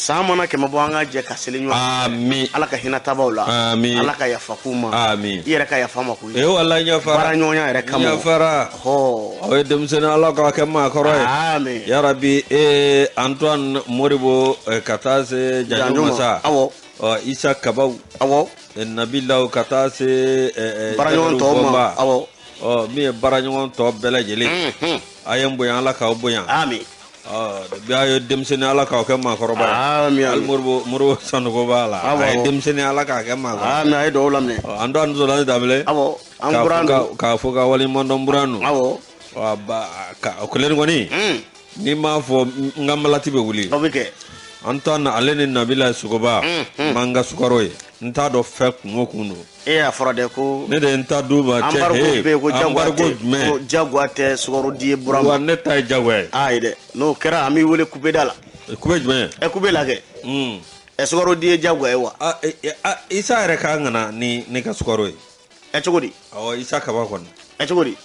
San mana 100 bɔ, an ka jɛ ka seli ɲɔgɔn fɛ. Amin. Ala ka hinɛ tabaw la. Amin. Ala ka yafa k'u ma. Amin. I yɛrɛ ka yafa ma koyi. E wala n yafara. Baara ɲɔgɔnya yɛrɛ kama. N yafara. Hɔ. Aw ye denmisɛnnin, Ala k'aw kɛ maakɔrɔ ye. Amin. Yarabi Antoine Moribo ka taa se Janjo Janjo ma. Masa. Awɔ. Ɔ Isa Kabaw. Awɔ. Nabilaw ka taa se Baaraɲɔgɔn Jakaru tɔw ma. Bɔnba. Awɔ. Ɔ min ye baaraɲɔgɔn tɔ bɛɛ lajɛlen. A ye n bonya, Ala k'aw bonya. Amin. Ɔ depuis aw ye denmisɛnnin, Ala k'aw kɛ maakɔrɔba ye. Amin. Hali Moribo Moribo Sanogo b'a la. Awɔ, A ye awɔ. denmisɛnnin, Ala k'a kɛ maakɔrɔba. Amin, a ye dugawu laminɛ. Ɔ Antoine Solange Danbele. Awɔ. An K'a buran fɔ don. k'a fɔ ka waleɲuman dɔn buran don. Awɔ. Ɔ ba ka o kelen kɔni. N'i m'a fɔ n ka malati bɛ wuli. O bɛ kɛ. Antoine ale ni Nabila Sogoba. M'an ka sukaro ye. N t'a dɔn fɛn kun o kun don. E y'a fɔra dɛ ko. Ne de ye n ta d'u ma cɛ. Embargo He bɛ yen ko jagoya embargo tɛ. jumɛn? Ko jagoya tɛ sukaro di ye buran ma. Wa ne ta ye jagoya ye. Ayi dɛ, n'o kɛra an b'i wele kubeda la. Kube jumɛn? Ɛ kube la kɛ. Ɛ sukaro di ye jagoya ye wa? Ah, ah, Isa yɛrɛ kan ka na ni ne ka sukaro ye. Ɛ cogo di? Awɔ, Isa Kaba kɔni. Ɛ cogo di?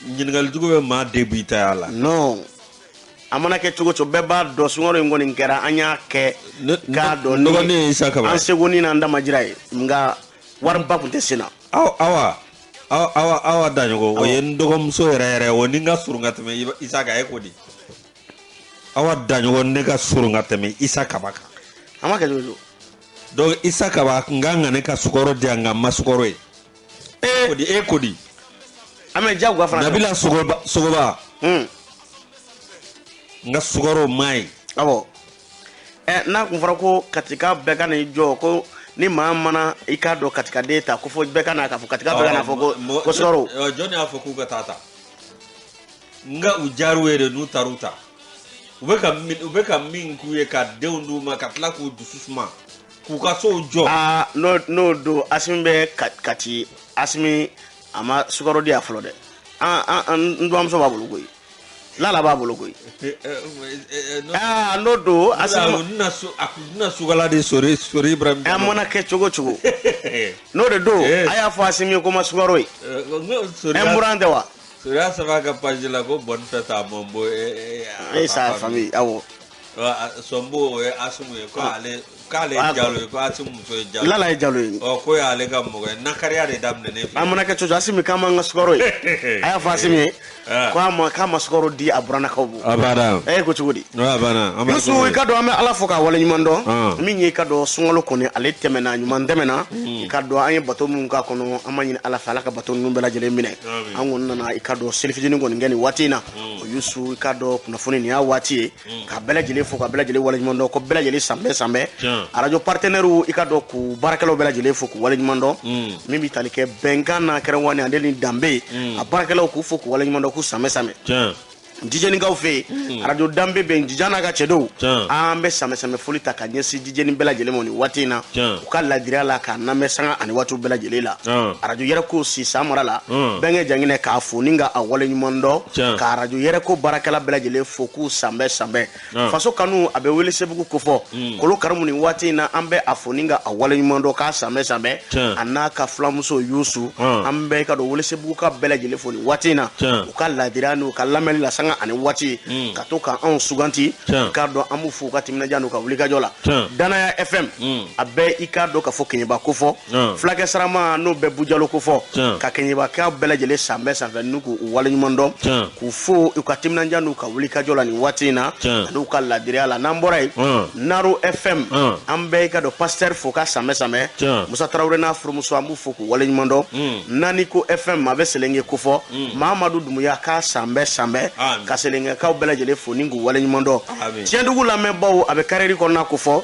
Ɲininkali jugu bɛ maa debu i ta la. Non. A mana kɛ cogo cogo, bɛɛ b'a dɔn sunkalo in kɔni kɛra, an y'a kɛ k'a dɔn ne dɔgɔnin ye Isa Kaba ye. an seko ni n'an damajira ye, nka wariba tun tɛ sen na. Aw awa aw awa awa Daɲɔgɔ, o ye n dɔgɔmuso yɛrɛ yɛrɛ, o ni n ka surun ka tɛmɛ Isa kan. E ko di? Awa Daɲɔgɔ, ne ka surun ka tɛmɛ Isa Kaba kan. An ma kɛ cogo cogo. Donc Isa Kaba n kan ka ne ka sukaro di yan, nka n ma sukaro ye. E ko di? E ko di? An bɛ jagoya fana. Nabila Sogoba Sogoba. N ka sukaro ma ye. Awɔ. Ɛ n'a kun fɔra ko Katika bɛɛ ka n'i jɔ ko ni maa mana i k'a dɔn Katikaden ta ko fo bɛɛ ka na k'a fɔ Katika bɛɛ ka n'a fɔ ko ko sukaro. Jɔn y'a fɔ k'u ka taa ta? N ka u jar'u ye de n'u taar'u ta. U bɛ ka min k'u ye ka denw d'u ma ka tila k'u dusu suma k'u ka sow jɔ. Aa n'o don Asimi bɛ Kati, Asimi a ma sukaro di yan fɔlɔ dɛ. An n dɔgɔmuso b'a bolo koyi. Lala b'a bolo koyi. Aa n'o don Asimi. A kun tɛna sukala di Sori Sori Ibrahim. A mana kɛ cogo cogo. N'o de don a y'a fɔ Asimi ye ko ma sukaro ye. Ɛ n buran tɛ wa? Soriya saba ka page la ko bonne fête à Mombo et sa famille, awɔ. Sɔnbo, o ye Asimu ye, ko ale k'ale ye Jalo ye, ko Asimu muso ye Jalo. Lala ye Jalo ye. Ɔ k'o y'ale ka mɔgɔ ye, nakariya de daminɛ ne fɛ. A mana kɛ cogo cogo, Asimi k'an m'an ka sukaro ye. A y'a fɔ Asimi ye k'a ma sukaro di a burannakaw ma. A banna. E ko cogo di? A banna. Yusu, i ka dɔn an bɛ Ala fo k'a waleɲuman dɔn. Min ye i ka dɔn sunkalo kɔni ale tɛmɛna, ɲuman tɛmɛna. I ka dɔn an ye bato minnu k'a kɔnɔ, an ma ɲini Ala fɛ Ala ka bato ninnu bɛɛ lajɛlen minɛ. An kɔni nana i ka dɔn seli fitinin kɔni kɛ nin waati in na. O Yusu, i ka dɔn kunnafoni nin y'a waati ye. Ka bɛɛ lajɛlen fo ka bɛɛ lajɛlen waleɲuman dɔn ko bɛɛ lajɛlen sanbɛ sanbɛ. Arajo partenaire, i ka dɔn k'u baarakɛlaw bɛɛ lajɛlen fo k'u waleɲuman dɔn. Min bɛ tali kɛ bɛnkan n'a kɛrɛnkɛrɛnnen ale ni danbe, a baarakɛlaw k'u fo k'u waleɲuman dɔn k'u sanbɛ sanbɛ. Jijɛnikaw fɛ yen, arajo danbe bɛ yen, Jija n'a ka cɛdenw, an bɛ sanbɛ sanbɛ foli ta ka ɲɛsin jijɛni bɛɛ lajɛlen ma nin waati in na u ka ladiriya la k'a lamɛn sanga ani waatiw bɛɛ lajɛlen la. Arajo yɛrɛ ko si san mara la, bɛnkɛ janginɛ k'a fo ni ka a waleɲuman dɔn, ka arajo yɛrɛ ko baarakɛla bɛɛ lajɛlen fo k'u sanbɛ sanbɛ. Faso kanu a bɛ wele Sebugu kofɔ kolo karimu nin waati in na, an bɛ a fo ni ka a waleɲuman dɔn k'a sanbɛ sanbɛ, a n'a ka filamuso Yusu. An bɛ ka don wele Sebugu ka bɛɛ lajɛlen fo nin waati in na u ka ladiriya n'u ka lamɛnni la sanga ani waati, ka to ka anw suganti k'a dɔn an b'u fo u ka timinadiya n'u ka wulikajɔ la. Danaya FM a bɛ i k'a dɔn ka fɔ Keɲeba kofɔ, fulakɛ sarama n'o bɛ Bujalo kofɔ, ka Keɲebakaw bɛɛ lajɛlen sanbɛ sanfɛ n'u k'u waleɲuman dɔn k'u fo u ka timinadiya n'u ka wulikajɔ la nin waati in na n'u ka ladiriya la. N'an bɔra yen, Naro FM, an bɛ i ka dɔn pasteur fo ka sanbɛ sanbɛ, Musa Tarawele n'a furumuso, an b'u fo k'u waleɲuman dɔn. Nani ko FM a bɛ Selenge kofɔ, Mahamadu Dumuya k'a sanbɛ sanbɛ, ka Selengekaw bɛɛ lajɛlen fo ni k'u waleɲuman dɔn. Tiɲɛdugu lamɛnbaw, a bɛ karɛri kɔnɔna kofɔ,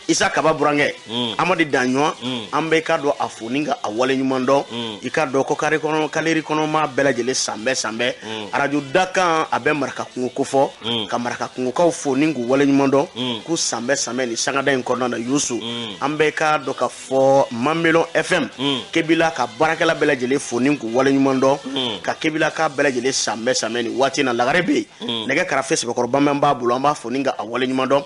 Isa Kaba burankɛ Amadi Daɲɔ, an bɛ i ka dɔn a fo ni ka a waleɲuman dɔn, i ka dɔn ko kari kɔnɔ kaleri kɔnɔ maa bɛɛ lajɛlen sanbɛ sanbɛ. Arajo dakan a bɛ maraka kungo kofɔ, ka maraka kungokaw fo ni k'u waleɲuman dɔn k'u sanbɛ sanbɛ ni sangada in kɔnɔna na. Yusu, an bɛ ka dɔn ka fɔ Mamelon FM Kebila ka baarakɛla bɛɛ lajɛlen fo ni k'u waleɲuman dɔn, ka Kebila ka bɛɛ lajɛlen sanbɛ sanbɛ ni waati in na. Lagare bɛ yen, nɛgɛ karafe sɛbɛkɔrɔ bamɛ b'a bolo, an b'a fo ni ka a waleɲuman dɔn.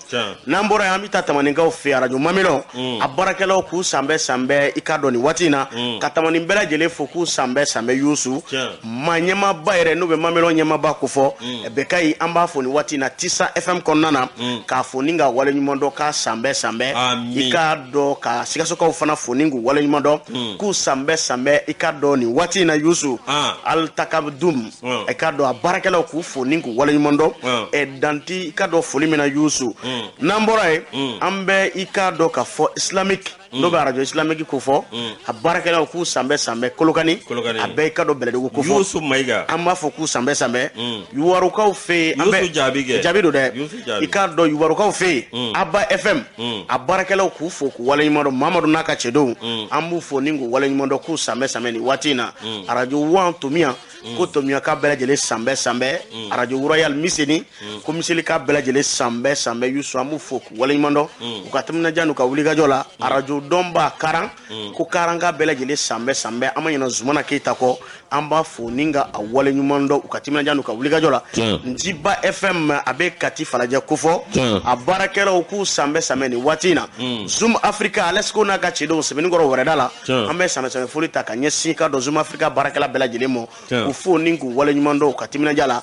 N'an bɔra yen, an bɛ taa Tamanikaw fɛ. yen arajo Mamelɔn, a baarakɛlaw k'u sanbɛ sanbɛ i k'a dɔn nin waati in na, ka tamani bɛɛ lajɛlen fo k'u sanbɛ sanbɛ Yusu. Maa ɲɛmaaba yɛrɛ n'o bɛ Mamelɔn ɲɛmaaba kofɔ, Bɛkayi, an b'a fo nin waati in na Tisa FM kɔnɔna na, k'a fo ni ka waleɲuman dɔn k'a sanbɛ sanbɛ. I k'a dɔn ka Sikasokaw fana fo ni k'u waleɲuman dɔn k'u sanbɛ sanbɛ i k'a dɔn nin waati in na Yusu. Altakadum, i k'a dɔn a baarakɛlaw k'u fo ni k'u waleɲuman dɔn. Danti i k'a dɔn foli min na Yusu. N'an bɔra yen, an bɛ i k'a dɔn k'a fɔ Islamique, n'o bɛ arajo Islamique ko fɔ, a baarakɛlaw k'u sanbɛ sanbɛ Kolokani, a bɛɛ i k'a dɔn Bɛlɛdugu ko fɔ. Yusu Mayiga. An b'a fɔ k'u sanbɛ sanbɛ. Yuwarukaw fɛ yen, an bɛ jaabi kɛ. Jaabi don dɛ. I k'a dɔn Yuwarukaw fɛ yen, Aba FM, a baarakɛlaw k'u fo k'u waleɲuman dɔn. Mamadu n'a ka cɛdenw, an b'u fo ni k'u waleɲuman dɔn k'u sanbɛ sanbɛ nin waati in na. Arajo Wan Tomiya, ko Tomiya k'a bɛɛ lajɛlen sanbɛ sanbɛ. Arajo Royal Miseni, ko Miseli k'a bɛɛ lajɛlen sanbɛ sanbɛ Yusu, an b'u fo k'u waleɲuman dɔn u ka timinadiya n'u ka wulikajɔ la. Arajo Dɔnba Karan, ko Karan k'a bɛɛ lajɛlen sanbɛ sanbɛ. An ma ɲinɛ Zumana Keyita kɔ, an b'a fo ni ka a waleɲuman dɔn u ka timinadiya n'u ka wulikajɔ la. Njiba FM, a bɛ Kati Falajɛ kofɔ, a baarakɛlaw k'u sanbɛ sanbɛ nin waati in na. Zoom Africa, Alesco n'a ka cɛdenw Sɛbɛnnikɔrɔ wɛrɛda la, an bɛ sanbɛ sanbɛ foli ta ka ɲɛsin ka dɔn Zoom Africa baarakɛla bɛɛ lajɛlen ma, k'u fo ni k'u waleɲuman dɔn u ka timinadiya la.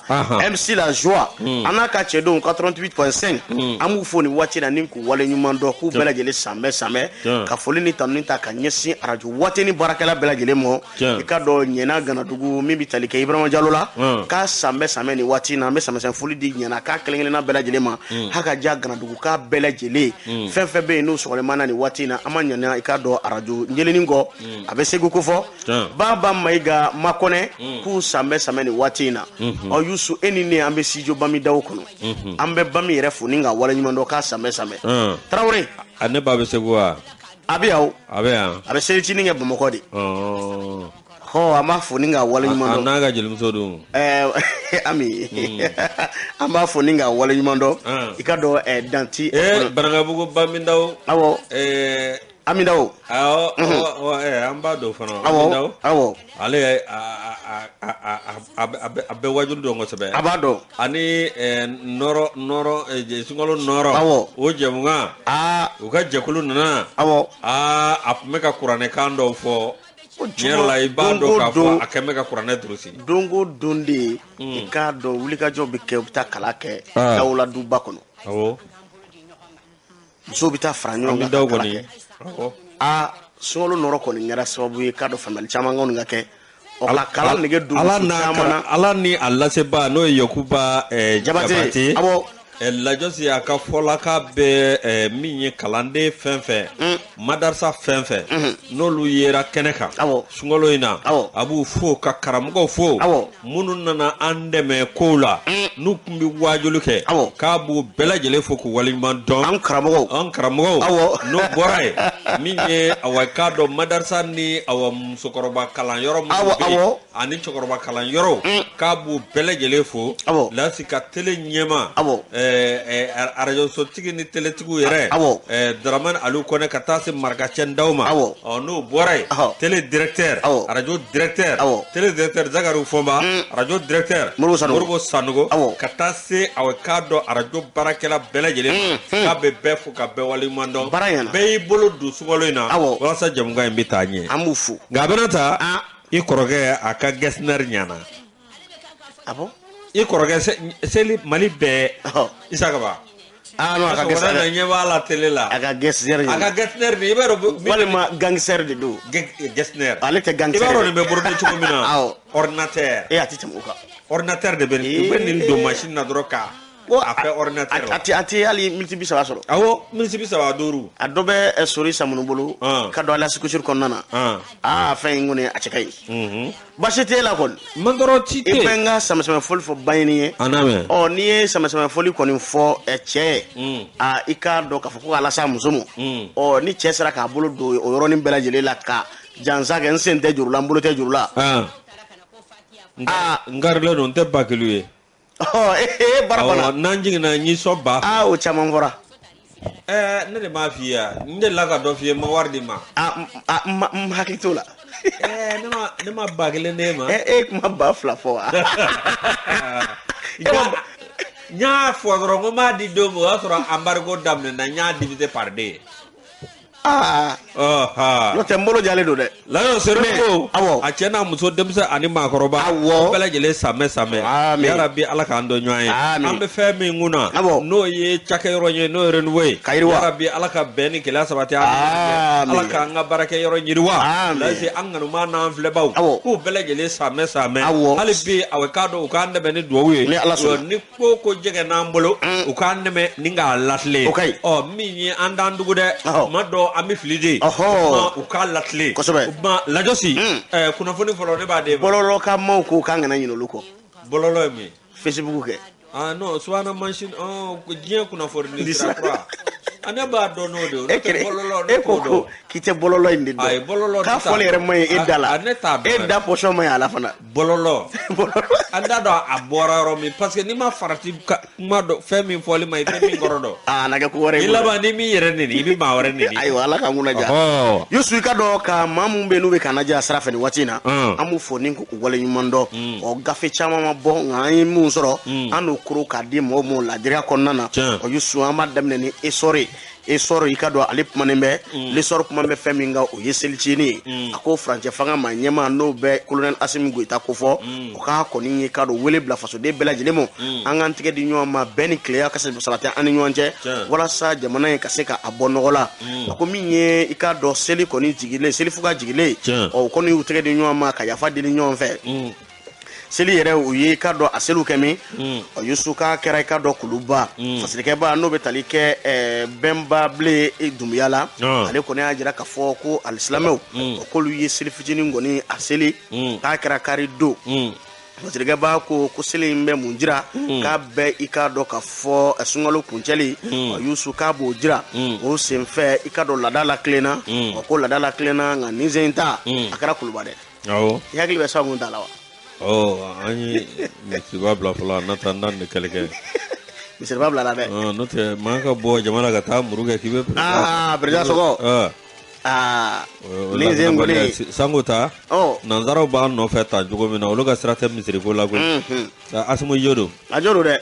MC La Joie, an n'a ka cɛdenw 88.5, an b'u fo nin waati in na ni k'u waleɲuman dɔn k'u bɛɛ lajɛlen sanbɛ sanbɛ. Ka foli ni tanuni ta ka ɲɛsin arajo Wateni baarakɛla bɛɛ lajɛlen ma, i ka dɔn Ɲɛna Ganadugu min bɛ tali kɛ Ibrahima Jalo la, k'a sanbɛ sanbɛ nin waati in na. An bɛ sanbɛ foli di Ɲɛna k'a kelen kelenna bɛɛ lajɛlen ma, h'a ka ja Ganadugu k'a bɛɛ lajɛlen, fɛn fɛn bɛ yen n'u sɔgɔlen na nin waati in na. An ma ɲinɛ i k'a dɔn arajo Njelenin kɔ, a bɛ Segu kofɔ, Baba Mayiga Makɔnɛ, k'u sanbɛ sanbɛ nin waati in na. Ɔ Yusu, e ni ne, an bɛ studio Bami Daw kɔnɔ, an bɛ Bami yɛrɛ fo ni ka waleɲuman dɔn k'a sanbɛ sanbɛ. Tarawele. A ne ba bɛ Segu wa? A bɛ yan o. A bɛ yan. A bɛ selicinin kɛ Bamakɔ de. Hɔ, an b'a fo ni ka waleɲuman dɔn. A n'a ka jelimuso dun? Ami, an b'a fo ni ka waleɲuman dɔn. I ka dɔn Danti. Banankabugu Bami Daw. Awɔ. Ami Daw. Awɔ, an b'a dɔn fana. Awɔ, awɔ. Ale a bɛ wajulu dɔn kosɛbɛ. A b'a dɔn. Ani nɔrɔ nɔrɔ sunkalo nɔrɔ. Awɔ. O jɛmukan. U ka jɛkulu nana. Awɔ. A tun bɛ ka kuranɛkan dɔw fɔ. Tiɲɛ yɛrɛ la, i b'a dɔn k'a fɔ a kɛn bɛ ka kuranɛ durusi. Don o don de, i k'a dɔn wulikajɔ bɛ kɛ, u bɛ taa kalan kɛ Dawula duba kɔnɔ. Awɔ. Musow bɛ taa fara ɲɔgɔn kan ka kalan kɛ. Sunkalo nɔrɔ kɔni kɛra sababu ye k'a dɔn faamuyali caman kɔni ka kɛ. Ɔ ka kalan nege don muso caman na. Ala ni a lasebaa n'o ye Yakuba Jabate. Awɔ. Lajɔsi a ka fɔla k'a bɛ min ye kalanden fɛn fɛn, madarasa fɛn fɛn n'olu yera kɛnɛ kan sunkalo in na, a b'u fo ka karamɔgɔw fo minnu nana an dɛmɛ kow la n'u tun bɛ waajuli kɛ, k'a b'u bɛɛ lajɛlen fo k'u waleɲuman dɔn. An karamɔgɔw. An karamɔgɔw. N'o bɔra yen, min ye awa k'a dɔn madarasa ni awa musokɔrɔba kalanyɔrɔ minnu bɛ yen ani cɛkɔrɔba kalanyɔrɔw, k'a b'u bɛɛ lajɛlen fo. Lasi ka tele ɲɛma. Arajosotigi ni teletigiw yɛrɛ. Daramani Aliyu Kɔnɛ ka taa se Marakacɛ Daw ma. N'o bɔra yen, télé directeur, arajo directeur, télé directeur Zakari Fɔnba, arajo directeur Moribo Sanogo, ka taa se aw k'a dɔn arajo baarakɛla bɛɛ lajɛlen ma, k'a bɛ bɛɛ fo ka bɛɛ waleɲuman dɔn. Bɛɛ y'i bolo don sunkalo in na walasa jɛmukan in bɛ taa ɲɛ. An b'u fo. Nka a bɛna ta i kɔrɔkɛ a ka gɛsinɛri ɲana. I kɔrɔkɛ seli Mali bɛɛ Isa Kaba. Non, a ka gɛsinɛri. Ɲɛ b'a la télé la. A ka gɛsinɛri. A ka gɛsinɛri de, i b'a dɔn. Walima gangster de don. Gɛsinɛri. Ale tɛ gangster. I b'a dɔn nin bɛ borode cogo min na. Ordinateur. A tɛ tɛmɛ o kan. Ordinateur de bɛ nin. U bɛ nin don machine na dɔrɔn ka a fɛ ordinateur la. A tɛ hali miniti 30 sɔrɔ. Awɔ, miniti 35. A dɔ bɛ sori Samunu bolo. Ka don Alliance Couture kɔnɔna na. Fɛn in kɔni a cɛ ka ɲi. Baasi tɛ e la kɔni. Mantɔrɔ ci tɛ. I bɛ n ka sɛmɛsɛmɛ foli fɔ Baɲini ye. A n'a mɛn. Ɔ n'i ye sɛmɛsɛmɛ foli kɔni fɔ cɛ ye. I k'a dɔn k'a fɔ ko k'a lase a muso ma. Ɔ ni cɛ sera k'a bolo don o yɔrɔnin bɛɛ lajɛlen la ka jansa kɛ, n sen tɛ juru la, n bolo tɛ juru la. N karilen don, n tɛ bakilu ye. Baara banna. N'an jiginna n y'i sɔn ba. O caman fɔra. Ne de m'a f'i ye, n delila ka dɔ f'i ye, n ma wari di ma. N hakili t'o la. Ne ma 1000 d'e ma. E kuma 2000 fɔ wa? N y'a fɔ dɔrɔn ko n b'a di don min, o y'a sɔrɔ embargo daminɛna, n y'a diviser par deux. Aa, n'o tɛ n bolo jalen don dɛ. Layo Serenko, awɔ, a cɛ n'a muso, denmisɛn ani maakɔrɔba, awɔ, bɛɛ lajɛlen sanmɛ sanmɛ. Amiin. Yarabi, Ala k'an dɔn ɲɔgɔn ye. Amiin. An bɛ fɛn min kunna, awɔ, n'o ye cakɛyɔrɔ ye, n'o ye renouveau ye. Ka yiriwa. Yarabi, Ala ka bɛn ni gɛlɛya sabati an ni ɲɔgɔn cɛ. Amiin. Ala k'an ka baarakɛyɔrɔ yiriwa. Amiin. Lase an kanuma n'an filɛbaw. Awɔ. K'u bɛɛ lajɛlen sanmɛ sanmɛ. Awɔ. Hali bi a k'a dɔn u k'an dɛmɛ ni duwawu ye. Ni Ala sɔnna. Ni ko ko jɛgɛ n'an bolo, u k'an dɛmɛ ni k'a latilen. O ka ɲi. Ɔ, min ye an t'an dugu dɛ. Ɔhɔ. Kuma dɔ an bɛ fili de. Ɔhɔ. O kuma, u k'a latilen. Kosɛbɛ. O kuma Lajɔsi, kunnafoni fɔlɔ ne b'a d'e ma. Bɔlɔlɔ ka maaw ko k'an kana ɲinɛ olu kɔ. Bɔlɔlɔ ye mun ye? Facebook kɛ. Ah non, subahana mansin, ɔ diɲɛ kunnafoni ni sira kura. A ne b'a dɔn n'o de ye. E kɛrɛ e ko ko k'i tɛ bɔlɔlɔ in de Ayi, dɔn. bɔlɔlɔ K'a ne t'a fɔli yɛrɛ man ɲi e da la. A ne t'a dɔn. E da pɔsɔn man ɲi a la fana. Bɔlɔlɔ. Bɔlɔlɔ. An t'a dɔn a bɔra yɔrɔ min, parce que n'i ma farati kuma dɔ fɛn min fɔli ma, i tɛ min kɔrɔ dɔn. Aa, na kɛ ko wɛrɛ ye. I laban ni m'i yɛrɛ neni, i bɛ maa wɛrɛ neni. Ayiwa, Ala k'an kunna diya. Ɔhɔ. Yusu, i ka dɔn ka maa mun bɛ yen n'u bɛ k'an lajɛ a sira fɛ nin waati in na, Mm. an b'u fo ni k'u waleɲuman dɔn. Ɔ, gafe caman ma bɔ, nka an ye mun sɔrɔ, an n'o koro k'a di mɔgɔw ma ladiriya kɔnɔna na. Tiɲɛ. Ɔ Yusu, an b'a daminɛ ni Essor ye. Essor, i ka dɔn ale kumanen bɛ, l'Essor kuma bɛ fɛn min kan, o ye selicinin ye. A ko furancɛ fanga maa ɲɛmaa, n'o bɛ colonel Asimi Goyita kofɔ, o k'a kɔni ye ka dɔn wele bila fasoden bɛɛ lajɛlen ma, an k'an tɛgɛ di ɲɔgɔn ma, bɛn ni tileya ka se sabati an ni ɲɔgɔn cɛ, walasa jamana in ka se ka a bɔ nɔgɔ la. A ko min ye, i k'a dɔn, seli kɔni jigilen, seli fuga jigilen, Tiɲɛ. ɔ, o kɔni y'u tɛgɛ di ɲɔgɔn ma ka yafa deli ɲɔgɔn fɛ. Seli yɛrɛ, u ye i ka dɔn a seliw kɛ min, ɔ Yusu, k'a kɛra i ka dɔn Kuluba fasirikɛba, n'o bɛ tali kɛ Bɛnba Bilen Dunbiya la. Ale kɔni y'a jira k'a fɔ ko alisilamɛw, o k'olu ye seli fitinin kɔni a seli, k'a kɛra kari don. Fasirikɛba ko ko seli in bɛ mun jira? K'a bɛ i k'a dɔn k'a fɔ sunkalo kuncɛli. Ɔ Yusu, k'a b'o jira. O senfɛ, i ka dɔn laada la tilenna, ɔ ko laada la tilenna, nka nin sen in ta, a kɛra Kuluba dɛ. Awɔ. I hakili bɛ sa mun ta la wa? Ɔ, an ye misiba bila fɔlɔ, a na taa n ni kɛlɛ kɛ. Misiriba bila la dɛ. N'o tɛ maa ka bɔ jamana ka taa muru kɛ k'i bɛ Aa, président Sɔgɔ. Aa, nin sen kɔni. Sango ta. Ɔ. Nanzaraw b'an nɔfɛ tan cogo min na, olu ka sira tɛ misiriko la koyi. Asimu jo don. A jɔ don dɛ.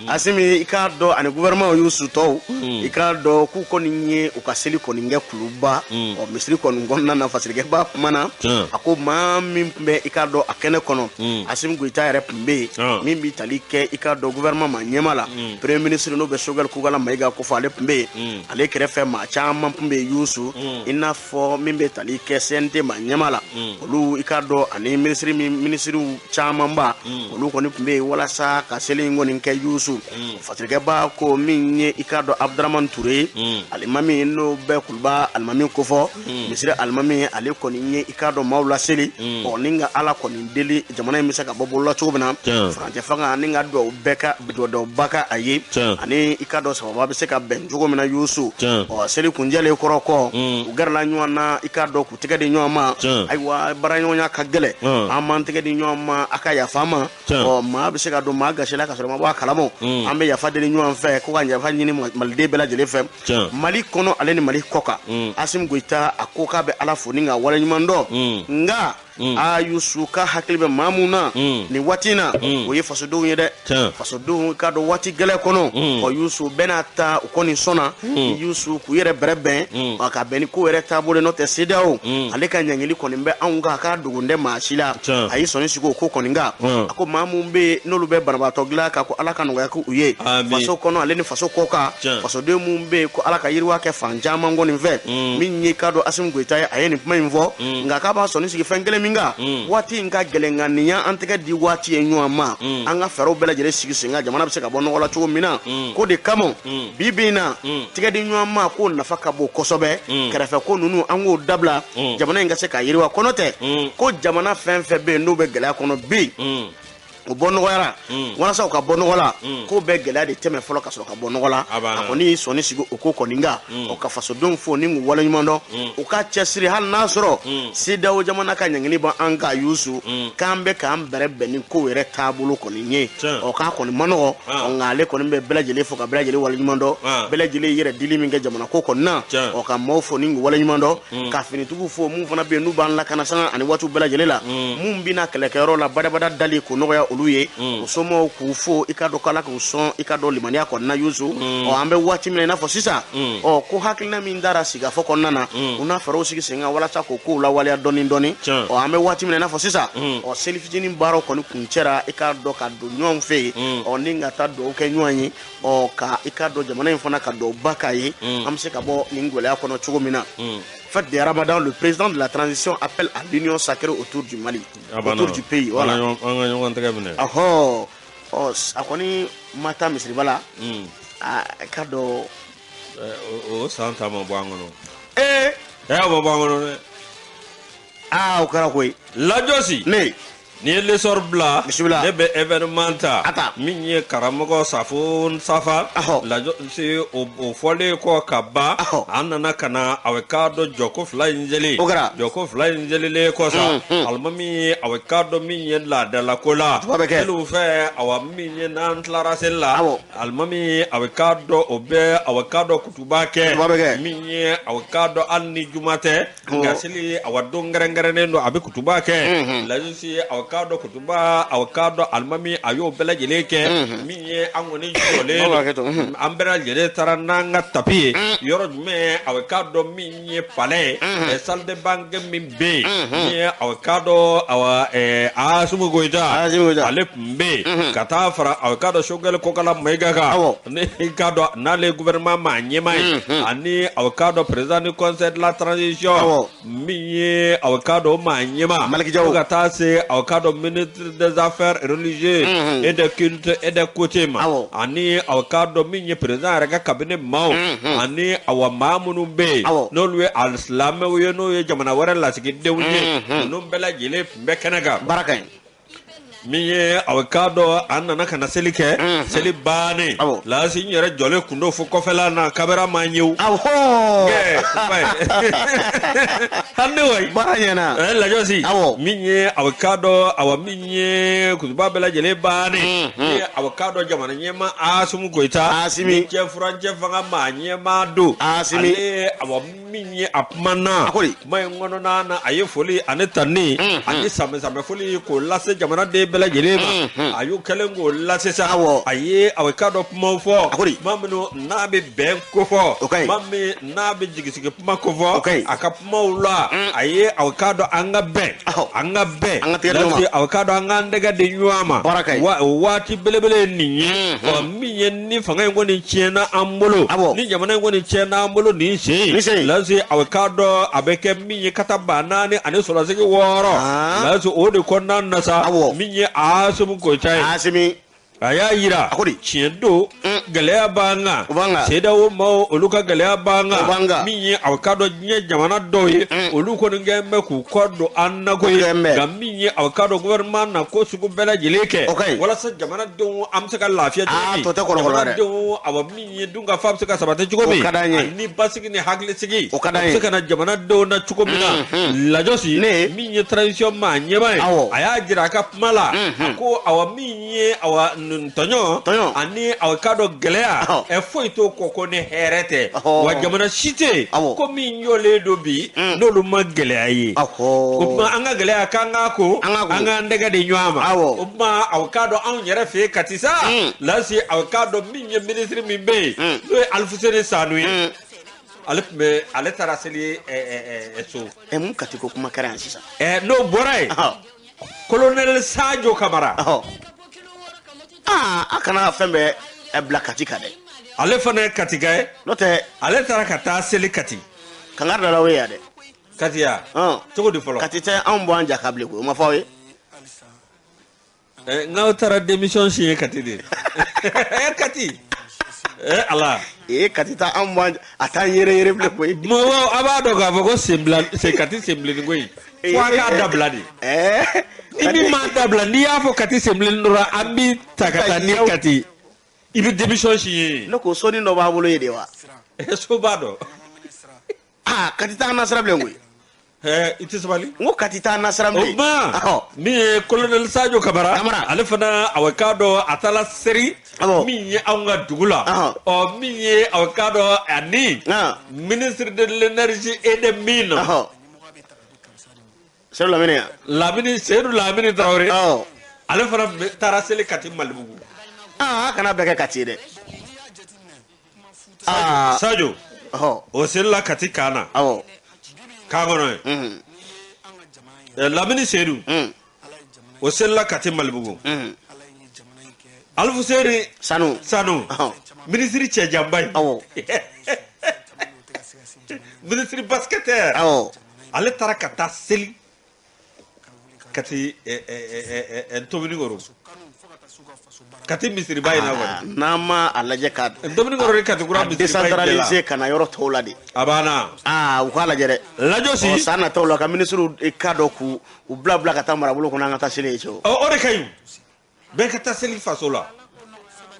Asimi, i k'a dɔn, ani gouvernement y'u sutɔw, i k'a dɔn k'u kɔni ye u ka seli kɔni kɛ Kuluba, ɔ misiri kɔni kɔnɔna na. Fasirikɛba kuma na, a ko maa min tun bɛ i k'a dɔn a kɛnɛ kɔnɔ, Asimi Goyita yɛrɛ tun bɛ yen, min bɛ tali kɛ i k'a dɔn gouvernement maa ɲɛma la, premier ministre n'o bɛ Choguel Kokala Mayiga ko fɔ, ale tun bɛ yen. Ale kɛrɛfɛ, maa caman tun bɛ yen Yusu, i n'a fɔ min bɛ tali kɛ CNT maa ɲɛma la, olu i k'a dɔn ani ministre min, ministres camanba, olu kɔni tun bɛ yen walasa ka seli in kɔni kɛ Yusu. Fasirikɛba ko min ye, i k'a dɔn, Abdramane Touré, alimami n'o bɛ Kuluba alimami kofɔ, misiri alimami, ale kɔni ye i k'a dɔn maaw laseli, ɔ ni ka Ala kɔni deli jamana in bɛ se ka bɔ bolola cogo min na, furancɛ fanga ni ka duwawu bɛɛ ka duwawu ka a ye, ani i k'a dɔn sababa bɛ se ka bɛn cogo min na Yusu. Ɔ, seli kunjɛlen kɔrɔ kɔ, u gɛrɛla ɲɔgɔn na, i k'a dɔn k'u tɛgɛ di ɲɔgɔn ma. Ayiwa, baaraɲɔgɔnya ka gɛlɛn, an m'an tɛgɛ di ɲɔgɔn ma, a ka yafa an ma. Ɔ, maa bɛ se ka don maa gasi la ka sɔrɔ ma bɔ a kalama. An bɛ yafa deli ɲɔgɔn fɛ, ko ka yafa ɲini maliden bɛɛ lajɛlen fɛ, Mali kɔnɔ ale ni Mali kɔ kan. Asimi Goyita a ko k'a bɛ Ala fo ni ka waleɲuman dɔn, nka a Yusu, ka hakili bɛ maa mun na nin waati in na, o ye fasodenw ye dɛ. Fasodenw ka dɔn waati gɛlɛn kɔnɔ, ɔ Yusu, bɛɛ n'a ta, u kɔni sɔnna Yusu k'u yɛrɛ bɛrɛ bɛn ka bɛn ni ko yɛrɛ taabolo ye, n'o tɛ CEDEAO ale ka ɲangili kɔni bɛ anw kan, a k'a dogon tɛ maa si la. A y'i sɔnni sigi o ko kɔni kan. A ko maa mun bɛ yen n'olu bɛ banabaatɔ dilan kan, ko Ala ka nɔgɔya k'u ye faso kɔnɔ ale ni faso kɔ kan. Fasoden mun bɛ yen, ko Ala ka yiriwa kɛ fan caman kɔni fɛ. Min ye k'a dɔn Asimi Goyita ye, a ye nin kuma in fɔ, nka k'a b'a sɔnni sigi fɛn kelen min kan, waati in ka gɛlɛn, nka nin y'an tɛgɛ di waati ye ɲɔgɔn ma, an ka fɛɛrɛw bɛɛ lajɛlen sigi sen kan, jamana bɛ se ka bɔ nɔgɔ la cogo min na. Ko de kama bi bi in na, tɛgɛ di ɲɔgɔn ma k'o nafa ka bon kosɛbɛ. Kɛrɛfɛ ko ninnu, an k'o dabila, jamana in ka se ka yiriwa kɔnɔ. Tɛ ko jamana fɛn fɛn bɛ yen n'o bɛ gɛlɛya kɔnɔ bi, o bɔ nɔgɔyara, walasa u ka bɔ nɔgɔ la, ko bɛɛ gɛlɛya de tɛmɛ fɔlɔ ka sɔrɔ ka bɔ nɔgɔ la. A kɔni y'i sɔnni sigi o ko kɔni kan. O ka fasodenw fo ni k'u waleɲuman dɔn, u ka cɛsiri, hali n'a sɔrɔ CEDEAO jamana ka ɲangili bɔ an kan Yusu, k'an bɛ k'an bɛrɛ bɛn ni kow yɛrɛ taabolo kɔni ye. Ɔ, k'a kɔni ma nɔgɔ, nka ale kɔni bɛ bɛɛ lajɛlen fo ka bɛɛ lajɛlen waleɲuman dɔn, bɛɛ lajɛlen yɛrɛ dili min kɛ jamana ko kɔni na. Ɔ, ka maaw fo ni k'u waleɲuman dɔn, ka finitigiw fo, mun fana bɛ yen n'u b'an lakana sanga ani waatiw bɛɛ lajɛlen la, mun bɛna kɛlɛkɛyɔrɔ la badabada dali k'o nɔgɔya. olu ye o somɔgɔw k'u fo i ka dɔn k'Ala k'u sɔn i ka dɔn limaniya kɔnɔna Yusu. Ɔ an bɛ waati min na i n'a fɔ sisan, ɔ ko hakilina min dara sigikafɔ kɔnɔna na, u n'a fɛɛrɛw sigi sen kan walasa k'o kow lawaleya dɔɔni dɔɔni. Ɔ an bɛ waati min na i n'a fɔ sisan, ɔ seli fitinin baaraw kɔni kuncɛra i ka dɔn ka don ɲɔgɔn fɛ yen, ɔ ni ka taa dugawu kɛ ɲɔgɔn ye, ɔ ka i ka dɔn jamana in fana ka duwawuba k'a ye, an bɛ se ka bɔ nin gɛlɛya kɔnɔ cogo min na. Fête de Ramadan, le président de la transition appelle à l'union sacrée autour du Mali, autour du pays. Voilà. An ka ɲɔgɔn tɛgɛ minɛ. Ɔhɔ, ɔ a kɔni ma taa misiriba la. A ka dɔn. O san ta ma bɔ an kɔnɔ. Ee. O ma bɔ an kɔnɔ dɛ. Aa, o kɛra koyi. Lajɔsi. Ne. N'i ye l'essor bila. Bisimila. Ne bɛ événement ta. A ta. Min ye karamɔgɔ Safo Safa. Lajɔsi o fɔlen kɔ ka ban. An nana ka na a bɛ k'a dɔn jɔko fila in seli. O kɛra. Jɔko fila in selilen kɔ sa. Alimami ye a bɛ k'a dɔn min ye laadalako la. Tuba bɛ kɛ. Seliw fɛ awa min ye n'an tilara seli la. Awɔ. Alimami a bɛ k'a dɔn o bɛ a bɛ k'a dɔn kutuba kɛ. Tuba bɛ kɛ. Min ye a bɛ k'a dɔn hali ni juma tɛ. Nka seli awa don kɛrɛnkɛrɛnnen don a bɛ kutuba kɛ. Lajɔsi a bɛ k'a dɔn kutuba a bɛ k'a dɔn alimami a y'o bɛɛ lajɛlen kɛ. Min ye an kɔni jɔlen don an bɛɛ lajɛlen taara n'an ka tapi ye yɔrɔ jumɛn a bɛ k'a dɔn min ye palais ye salle de banque min bɛ yen min ye a bɛ k'a dɔn awa Asimi Goyita ale tun bɛ yen ka taa fara a bɛ k'a dɔn Sogɛli Kokala Mayiga kan ne k'a dɔn n'ale ye gouvernement maa ɲɛmaa ye ani a bɛ k'a dɔn président du conseil de la transition min ye a bɛ k'a dɔn o maa ɲɛmaa Maliki Jaw fo ka taa se a bɛ k'a dɔn ministre des affaires religieuses et des cultes et des coutumes ani a bɛ k'a dɔn min ye président yɛrɛ ka cabinet maaw ani awa maa minnu bɛ yen n'olu ye alisilamɛw ye n'o ye jamana wɛrɛ lasigidenw ye ninnu bɛɛ lajɛlen tun bɛ kɛnɛ kan. Baara ka ɲi. Min ye a bɛ k'a dɔn an nana ka na seli kɛ seli bannen laasi n yɛrɛ jɔlen kun don fo kɔfɛla na kabera ma ɲɛ o. Awɔ. Hali ne wayi. Baara ɲɛna. Lajɔsi. Awɔ. Min ye a bɛ k'a dɔn awa min ye kutuba bɛɛ lajɛlen bannen. Min ye a bɛ k'a dɔn jamana ɲɛmaa Asimi Goyita. Asimi. Ni cɛ furancɛ fanga maa ɲɛmaa don. Asimi. Ale awa min ye a kumana. A ko di. Kuma in kɔnɔna na a ye foli ani tanni. Ani sɛmɛ foli k'o lase jamanaden bɛɛ lajɛlen ma. A y'o kɛlen k'o lase sa. Awɔ. A ye a bɛ k'a dɔn kumaw fɔ. A ko di. Kuma minnu n'a bɛ bɛn ko fɔ. O ka ɲi. Kuma min n'a bɛ jigisigi kuma ko fɔ. O ka ɲi. A ka kumaw la. A ye a bɛ k'a dɔn an ka bɛn. An ka bɛn. An ka tɛgɛ di ɲɔgɔn ma. A bɛ k'a dɔn an k'an tɛgɛ di ɲɔgɔn ma. Baara ka ɲi. Wa o waati belebele ye nin ye. Ɔ min ye ni fanga in kɔni tiɲɛna an bolo. Awɔ. Ni jamana in kɔni tiɲɛna an bolo nin sen. Nin sen. Lase a bɛ k'a dɔn a bɛ kɛ min ye kata 4000 ani sɔrɔsigi 6. Lase o de kɔnɔna na sa. Awɔ. Min ye Asimi Goyita ye. Asimi. A y'a yira. A ko di. Tiɲɛ don. Gɛlɛya b'an kan. O b'an kan. CEDEAO maaw olu ka gɛlɛya b'an kan. O b'an kan. Min ye a bɛ k'a dɔn diɲɛ jamana dɔw ye. Olu kɔni kɛlen bɛ k'u kɔ don an na koyi. O kɛlen bɛ. Nka min ye a bɛ k'a dɔn gouvernement na ko sugu bɛɛ lajɛlen kɛ. O ka ɲi. Walasa jamanadenw an bɛ se ka lafiya cogo min. Aa tɔ tɛ kɔlɔlɔ la dɛ. Jamanadenw awa min ye dunkafa bɛ se ka sabati cogo min. O ka d'an ye. Ani basigi ni hakilisigi. O ka d'an ye. O bɛ se ka na jamanadenw na cogo min na. Lajɔsi. Ne. Min ye transition maa ɲɛmaa ye. Awɔ. A y'a jira a ka kuma la. A ko awa min ye awa tɔɲɔ ani a k'a dɔn gɛlɛya foyi t'o kɔ ko ni hɛrɛ tɛ wa jamana si tɛ yen ko min jɔlen don bi n'olu ma gɛlɛya ye o tuma an ka gɛlɛya k'an k'a ko an k'an tɛgɛ di ɲɔgɔn ma o tuma a k'a dɔn anw yɛrɛ fɛ yen Kati sa lasi a k'a dɔn min ye minisiri min bɛ yen n'o ye Alifuseni Sanu ye ale tun bɛ ale taara seli so. Mun Kati ko kuma kɛra yan sisan. N'o bɔra yen colonel Sadio Kamara. Aa a kana fɛn bɛɛ bila Kati kan dɛ. Ale fana ye Katika ye. N'o tɛ. Ale taara ka taa seli Kati. Kangari dala o ye yan dɛ. Kati ya. Cogo di fɔlɔ. Kati tɛ anw bɔ an ja ka bilen koyi o ma fɔ aw ye. N'aw taara démission signer Kati de. Kati. Ala. Kati tɛ anw bɔ an a t'an yɛrɛ yɛrɛ bilen koyi. Mɔgɔw a b'a dɔn k'a fɔ ko senbila sen Kati senbilenni ko in. Fo a k'a dabila de. Ni min m'a dabila n'i y'a fɔ Kati senbilenni dɔrɔn an b'i ta ka taa ni Kati i bɛ démission signer. Ne ko soni dɔ b'a bolo yen de wa. So b'a dɔn. Aa Kati t'an na sira bilen koyi. I tɛ sabali. N ko Kati t'an na sira bilen. O tuma min ye colonel Sadio Kamara. Ale fana a k'a dɔn a taara seri. Min ye anw ka dugu la. Ɔ min ye a k'a dɔn ani. Ministre de l'énergie et des mines. Seydou Lamine. Lamine Seydou Lamine Traoré. Ale fana taara seli Kati Malibugu. Aa, kana bɛɛ kɛ Kati ye dɛ. Sadio. O selila Kati kan na. Awɔ. Kan kɔnɔ ye. Lamini Seydou. O selila Kati Malibugu. Alifuseni Sanu. Sanu. Minisiri cɛjanba in. Awɔ. Minisiri basketteur. Awɔ. Ale taara ka taa seli Kati Ntominikoro. Kati misiriba in na kɔni. N'an ma a lajɛ ka Ntominikoro ni Kati kura misiriba in bɛɛ la. Décentraliser ka na yɔrɔ tɔw la de. A banna. Aa, u k'a lajɛ dɛ. Lajɔsi. San nataw la ka minisiriw ka dɔn k'u bila ka taa marabolo kɔnɔ an ka taa seli yen cɛ. O de ka ɲi. Bɛɛ ka taa seli faso la.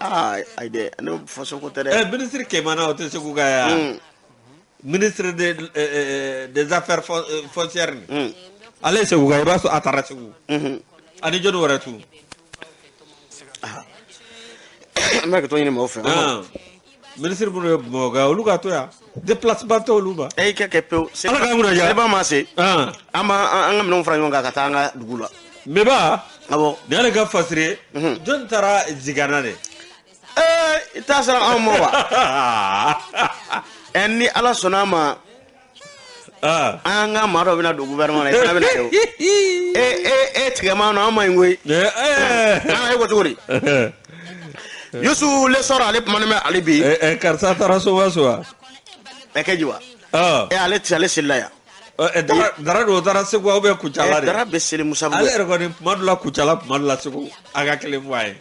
Aa, ayi dɛ, ne faso ko tɛ dɛ. Minisiri Kemana o tɛ Segu ka yan. Ministre des affaires foncières ni. Ale ye Segu ka i b'a sɔrɔ a taara Segu. Ani jɔnni wɛrɛ tun. An bɛ ka to ɲini maaw fɛ. Ministre minnu ye Bamakɔ olu ka to yan. Déplacement tɛ olu ma. E kɛ kɛ pewu. Ala k'an kunna diya. Seliba ma se. An b'an ka minɛnw fara ɲɔgɔn kan ka taa an ka dugu la. Meba. Awɔ. Nin y'ale ka fasiri ye. Jɔnni taara Zigana de. I t'a sɔrɔ anw ma wa. Ni Ala sɔnna a ma. An ka maa dɔ bɛna don gouvernement na i fana bɛna kɛ o. E tigɛma nɔ an ma ɲi koyi. E ko cogo di. Youssou Lesor ale kumalen bɛ ale bi. Karisa taara Somaso wa. Kɛ ji wa. Ale ti ale selila yan. Dara don o taara Segu ou bien Kucala de. Dara bɛ seli Musabugu. Ale yɛrɛ kɔni tuma dɔ la Kucala tuma dɔ la Segu a ka kelen fɔ a ye.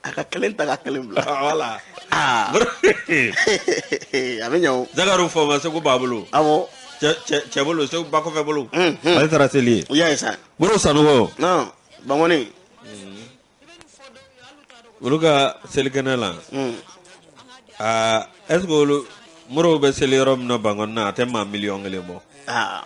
A ka kelen ta ka kelen bila. Voilà. A bɛ ɲɛ o. Zakaru Fɔma Segu b'a bolo. Awɔ. Cɛ bolo Segu ba kɔfɛ bolo. Ale taara seli ye. I y'a ye sa. Moribo Sanogo. Non Bangoni. Olu ka selikɛnɛ la. Aa est ce que olu Moribo bɛ seli yɔrɔ min na Bangoni na a tɛ maa miliyɔn kelen bɔ. Aa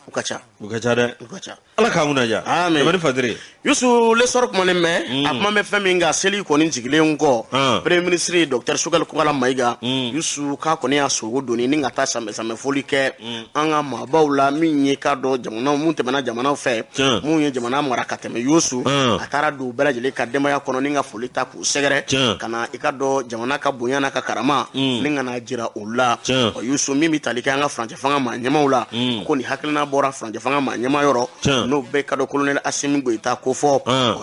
u ka ca. U ka ca dɛ. U ka ca. Ala k'an kunna diya. Amin. Jamana Fadiri. Youssou Lesor kumalen bɛ. A kuma bɛ fɛn min kan seli kɔni jigilen kɔ. Premier ministre docteur Choguel Kokalla Maïga. Youssou k'a kɔni y'a sogo doni ni ka taa sanbɛ foli kɛ. An ka maabaw la min ye k'a dɔn jamana mun tɛmɛna jamanaw fɛ. Mun ye jamana mara ka tɛmɛ Youssou. A taara don bɛɛ lajɛlen ka denbaya kɔnɔ ni ka foli ta k'u sɛgɛrɛ. Ka na i ka dɔn jamana ka bonya n'a ka karama. Ni ka na jira u la. Youssou min bɛ tali kɛ an ka furancɛ fanga maa ɲɛmaw la. Ko nin hakilina bɔra furancɛ fanga maa ɲɛma yɔrɔ. N'o bɛɛ ka dɔn colonel Assimi Goïta ko fɔ.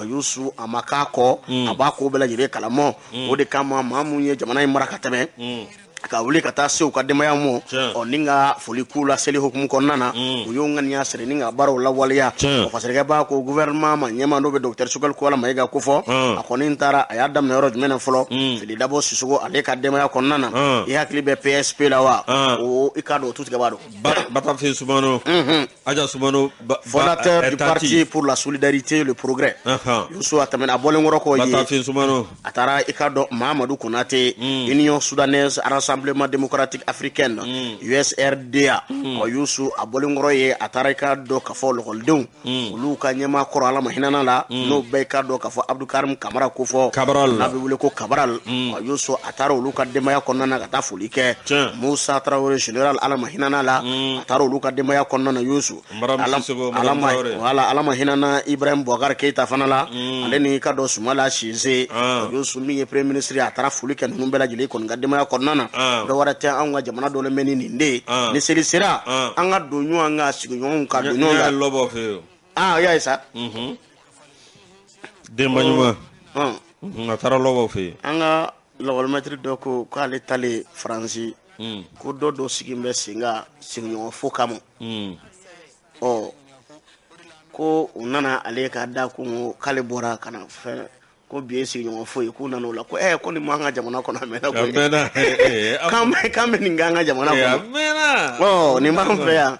Youssou a ma k'a kɔ. A b'a ko bɛɛ lajɛlen kalamɔ. O de kama maa mun ye jamana in mara ka tɛmɛ. Ka wuli ka taa se u ka denbaya mɔ. Ni ka foli k'u la seli hukumu kɔnɔna na. U y'o ŋaniya siri ni ka baaraw lawaleya. O fasirikɛ b'a ko gouvernement ma ɲɛma n'o bɛ docteur Choguel Kokalla Maïga ko fɔ. A kɔni taara a y'a daminɛ yɔrɔ jumɛn na fɔlɔ. Fili Dabo Sissoko ale ka denbaya kɔnɔna na. I hakili bɛ PSP la wa. O i k'a dɔn o tutigɛbaa don. Batafin Soumano. Aja Soumano. Fondateur du parti pour la solidarité et le progrès. Youssou a tɛmɛna a bɔlen kɔrɔ kɔ ye. Batafin Soumano. A taara i k'a dɔn Mahamadou Konaté. Union soudanaise Rassemblement démocratique africaine. USRDA. Youssou a bɔlen kɔrɔ ye a taara i k'a dɔn k'a fɔ lɔkɔlidenw. Olu ka ɲɛmaa kɔrɔ Ala ma hinɛ la. N'o bɛɛ i k'a dɔn k'a fɔ Abdou Karim Kamara ko fɔ. Cabral. N'a bɛ wele ko Cabral. Youssou a taara olu ka denbaya kɔnɔna na ka taa foli kɛ. Moussa Traoré général Ala ma hinɛ la. A taara olu ka denbaya kɔnɔna na Youssou. Ala ma hinɛ na Ibrahim Boubacar Keïta fana la. Ale ni ka dɔn Soumaïla Cissé. Youssou min ye premier ministre a taara foli kɛ ninnu bɛɛ lajɛlen kɔni ka denbaya kɔnɔna na. Dɔ wɛrɛ tɛ anw ka jamana dɔlen bɛ ni nin de ye. Ni seli sera an ka don ɲɔgɔn kan sigiɲɔgɔnw ka don ɲɔgɔn kan. Lɔbɔ fɛ yen. I y'a ye sa. Denba ɲuman. A taara lɔbɔ fɛ yen. An ka lakɔlimɛtiri dɔ ko k'ale talen Faransi. Ko dɔ sigi bɛ sen kan sigiɲɔgɔn fo kama. Ɔ ko u nana ale ka da ko k'ale bɔra ka na fɛn ko bi ye sigiɲɔgɔn fo ye k'u nana o la ko ko nin m'an ka jamana kɔnɔ a mɛnna koyi. K'an bɛ nin k'an ka jamana kɔnɔ. Ɔ nin b'an fɛ yan.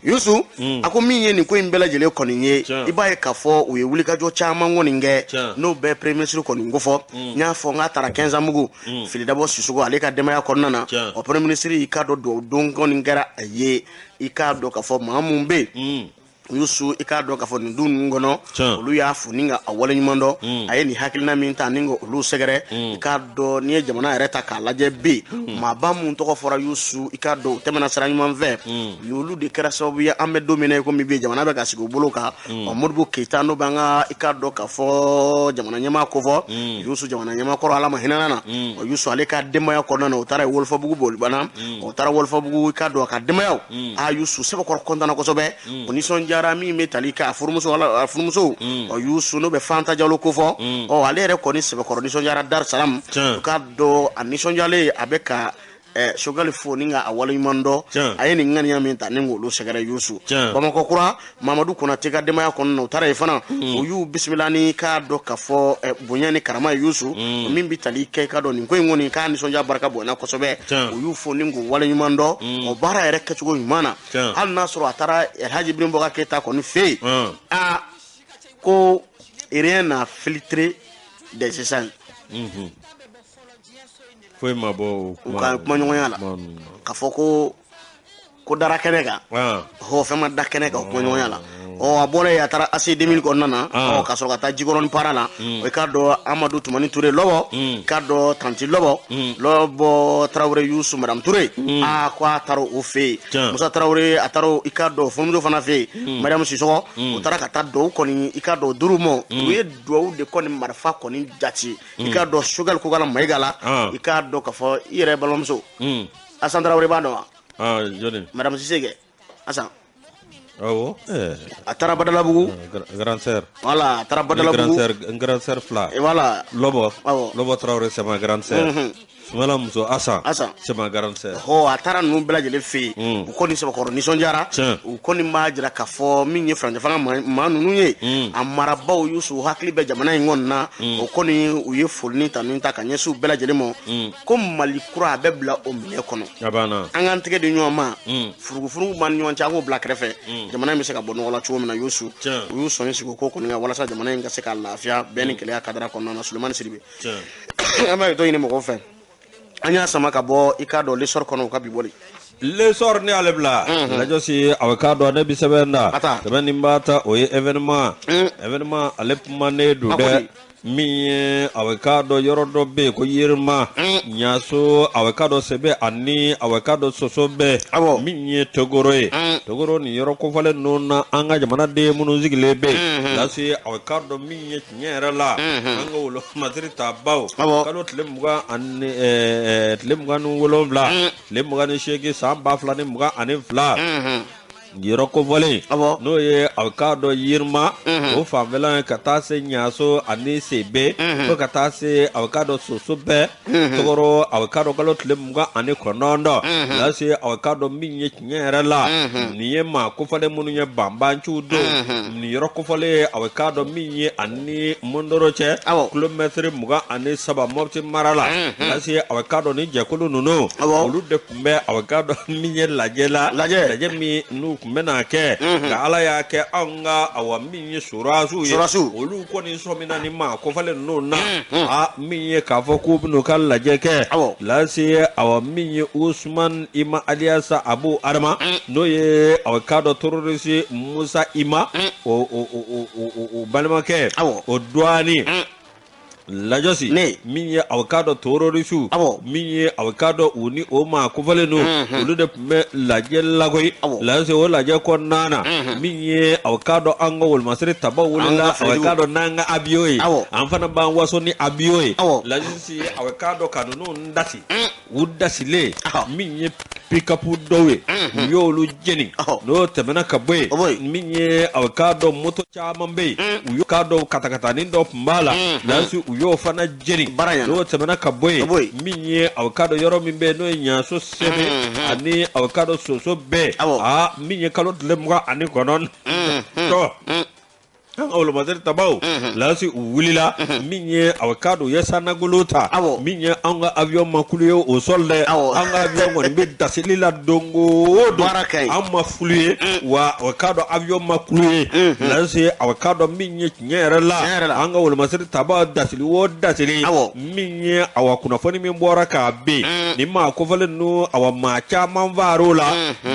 Youssou a ko min ye nin ko in bɛɛ lajɛlen kɔni ye i b'a ye k'a fɔ u ye wulikajɔ caman kɔni kɛ n'o bɛɛ premier ministre kɔni ko fɔ. N y'a fɔ n k'a taara Kɛnzanbugu Fili Dabo Sissoko ale ka denbaya kɔnɔna na. O premier ministre i k'a dɔn duwawu don kɔni kɛra a ye i k'a dɔn k'a fɔ maa mun bɛ yen. Yusu, i k'a dɔn k'a fɔ nin du ninnu kɔnɔ, olu y'a fo ni ka a waleɲuman dɔn. A ye nin hakilina min ta ni ka olu sɛgɛrɛ, i k'a dɔn n'i ye jamana yɛrɛ ta k'a lajɛ bi, maaba mun tɔgɔ fɔra Yusu, i k'a dɔn u tɛmɛna sira ɲuman fɛ, u y'olu de kɛra sababu ye an bɛ don min na i komi bi, jamana bɛ ka sigi u bolo kan. Ɔ, Modibo Keyita, n'o b'an ka, i k'a dɔn k'a fɔ jamana ɲɛmaa kofɔ, Yusu, jamana ɲɛmaa kɔrɔ, Ala ma hinɛ na. Ɔ, Yusu, ale ka denbaya kɔnɔna na, u taara Wolofabugu Bolibana, o taara Wolofabugu, i k'a dɔn a ka denbayaw, a Yusu sɛbɛkɔrɔ kɔntana kosɛbɛ, o nisɔndiyara. Min bɛ tali kɛ a furumuso, a furumuso, ɔ, Yusu, n'o bɛ Fanta Jalo kofɔ. Ɔ, ale yɛrɛ kɔni sɛbɛkɔrɔ nisɔndiyara Dar Salam. U k'a dɔn a nisɔndiyalen, a bɛ ka Choguel fo ni ka a waleɲuman dɔn, a ye nin ŋaniya min ta ni k'olu sɛgɛrɛ. Yusu, Bamakɔ kura, Mamadu Konate ka denbaya kɔnɔna na, u taara yen fana, u y'u bisimila ni k'a dɔn k'a fɔ bonya ni karama ye. Yusu, min bɛ tali kɛ, i k'a dɔn nin ko in kɔni k'a nisɔndiya barika bonyana kosɛbɛ, u y'u fo ni k'u waleɲuman dɔn o baara yɛrɛ kɛcogo ɲuman na. Hali n'a sɔrɔ a taara Elhaji Ibrahim Boubacar Keita kɔni fɛ yen, aa, ko rien n'a filtré des échanges. Foyi ma bɔ o. U ka kumaɲɔgɔnya la, k'a fɔ ko dara kɛnɛ kan, ɔ, fɛn ma da kɛnɛ kan o kumaɲɔgɔnya la. Ɔ, a bɔra yen, a taara AC 2000 kɔnɔna na, ɔ, ka sɔrɔ ka taa Jikɔrɔni para la. I k'a dɔn Amadu Tumani Ture Lɔbɔ, k'a dɔn tanti Lɔbɔ, Lɔbɔ Tarawele, Yusu, madame Ture, aa, ko a taara o fɛ yen. Musa Tarawele, a taara, i k'a dɔn furumuso fana fɛ yen, Mariamu Sisɔgɔ. U taara ka taa duwawu kɔni, i k'a dɔn duuru mɔ, u ye duwawu de kɔni marifa kɔni jate, i k'a dɔn Choguel Kokala Mayiga la. I k'a dɔn k'a fɔ i yɛrɛ balimamuso Asan Tarawele b'a dɔn wa? Madame Sise kɛ Asan. Awɔ. A taara Badalabugu. Grande sœur. Voilà, a taara Badalabugu. Grande sœur fila. Voilà. Lɔbɔ. Awɔ. Lɔbɔ Tarawele, c'est ma grande sœur. Sumala muso Asan. Asan. C'est ma grande sœur. Ɔ, a taara ninnu bɛɛ lajɛlen fɛ yen. U kɔni sɛbɛkɔrɔ nisɔndiyara. U kɔni b'a jira k'a fɔ min ye furancɛ fanga maa ninnu ye, a marabaw y'u su hakili bɛ jamana in kɔni na. O kɔni, u ye foli ni tanu ta ka ɲɛsin u bɛɛ lajɛlen ma, ko Mali kura a bɛ bila o minɛ kɔnɔ. A banna. An k'an tɛgɛ di ɲɔgɔn ma, furugufurugu b'an ni ɲɔgɔn cɛ, an k'o bila kɛrɛfɛ, jamana in bɛ se ka bɔ nɔgɔ la cogo min na. Yusu, u y'u sɔnni sigi o ko kɔni kan walasa jamana in ka se ka lafiya bɛɛ ni kɛlɛya kadara kɔnɔna na. Sulemani Sidibe, an b'a ye dɔ ɲini mɔgɔw fɛ, an y'a sama ka bɔ, i k'a dɔn, L'Essor kɔnɔ, u ka bi bɔli. L'Essor ni ale bila lajɔsi, a bɛ k'a dɔn ne bi sɛbɛn da sɛbɛn nin b'a ta, o ye événement. Événement ale kumanen don dɛ. Min ye a bɛ k'a dɔn yɔrɔ dɔ bɛ yen ko Yirima Ɲaso, a bɛ k'a dɔn Sɛbɛ ani a bɛ k'a dɔn Soso bɛɛ, min ye Togoro ye. Togoro nin yɔrɔ kofɔlen ninnu na, an ka jamanaden minnu sigilen bɛ yen lase, a bɛ k'a dɔn min ye tiɲɛ yɛrɛ la, an ka wolomasiri ta baw, kalo tile 20 ani tile 27, tile 28, san 2022, yɔrɔ kofɔlen n'o ye a bɛ k'a dɔn Yirima o fanfɛla ye, ka taa se Ɲaso ani Sebe, fo ka taa se a bɛ k'a dɔn Soso bɛɛ Togoro, a bɛ k'a dɔn kalo tile 29 lase, a bɛ k'a dɔn min ye tiɲɛ yɛrɛ la, nin ye maa kofɔlen minnu ye banbanciw don. Nin yɔrɔ kofɔlen, a bɛ k'a dɔn min ye ani Mondoro cɛ, kilomɛtiri 23 Mɔpiti mara la lase, a bɛ k'a dɔn ni jɛkulu ninnu, olu de tun bɛ, a bɛ k'a dɔn min ye lajɛ la, lajɛ min n'u tun bɛna kɛ. Nka Ala y'a kɛ, anw ka, awa, min ye sɔrɔdasiw ye, olu kɔni sɔmina ni maa kofɔlen ninnu na, a min ye k'a fɔ k'u bɛn'u ka lajɛ kɛ lase. Awa, min ye Usman Ima alias Abu Adama, n'o ye a bɛ k'a dɔn terroriste Musa Ima, o balimakɛ, o dɔɔnin lajɔsi, min ye a bɛ k'a dɔn terroriste, min ye a bɛ k'a dɔn u ni o maa kofɔlen ninnu, olu de tun bɛ lajɛ lakoyi lase. O lajɛ kɔnɔna na, min ye a bɛ k'a dɔn an ka wolomasiri tabaw wulila, a bɛ k'a dɔn n'an ka avion ye, an fana b'an waso ni avion ye lajɔsi, a bɛ k'a dɔn ka ninnu dasi, u dasilen, min ye pick-up dɔw ye, u y'olu jeni. N'o tɛmɛna ka bɔ yen, min ye a bɛ k'a dɔn moto caman bɛ yen, u y'o k'a dɔn katakatanin dɔ tun b'a la lasi, u y'o fana jeni. N'o tɛmɛna ka bɔ yen, min ye a bɛ k'a dɔn yɔrɔ min bɛ yen, n'o ye Ɲaso Sebe ani a bɛ k'a dɔn Soso bɛɛ, aa, min ye kalo tile 29. An ka wolomasiri tabaw lasi u wulila min ye awa k'a dɔn u ye sannagolo ta min ye an ka avion ma kulu ye au sol dɛ an ka avion kɔni bɛ dasili la don o don an ma fulu ye wa awa k'a dɔn avion ma kulu ye lasi awa k'a dɔn min ye tiɲɛ yɛrɛ la an ka wolomasiri tabaw dasili o dasili min ye awa kunnafoni min bɔra k'a bin ni maa kofɔlen ninnu awa maa caman far'o la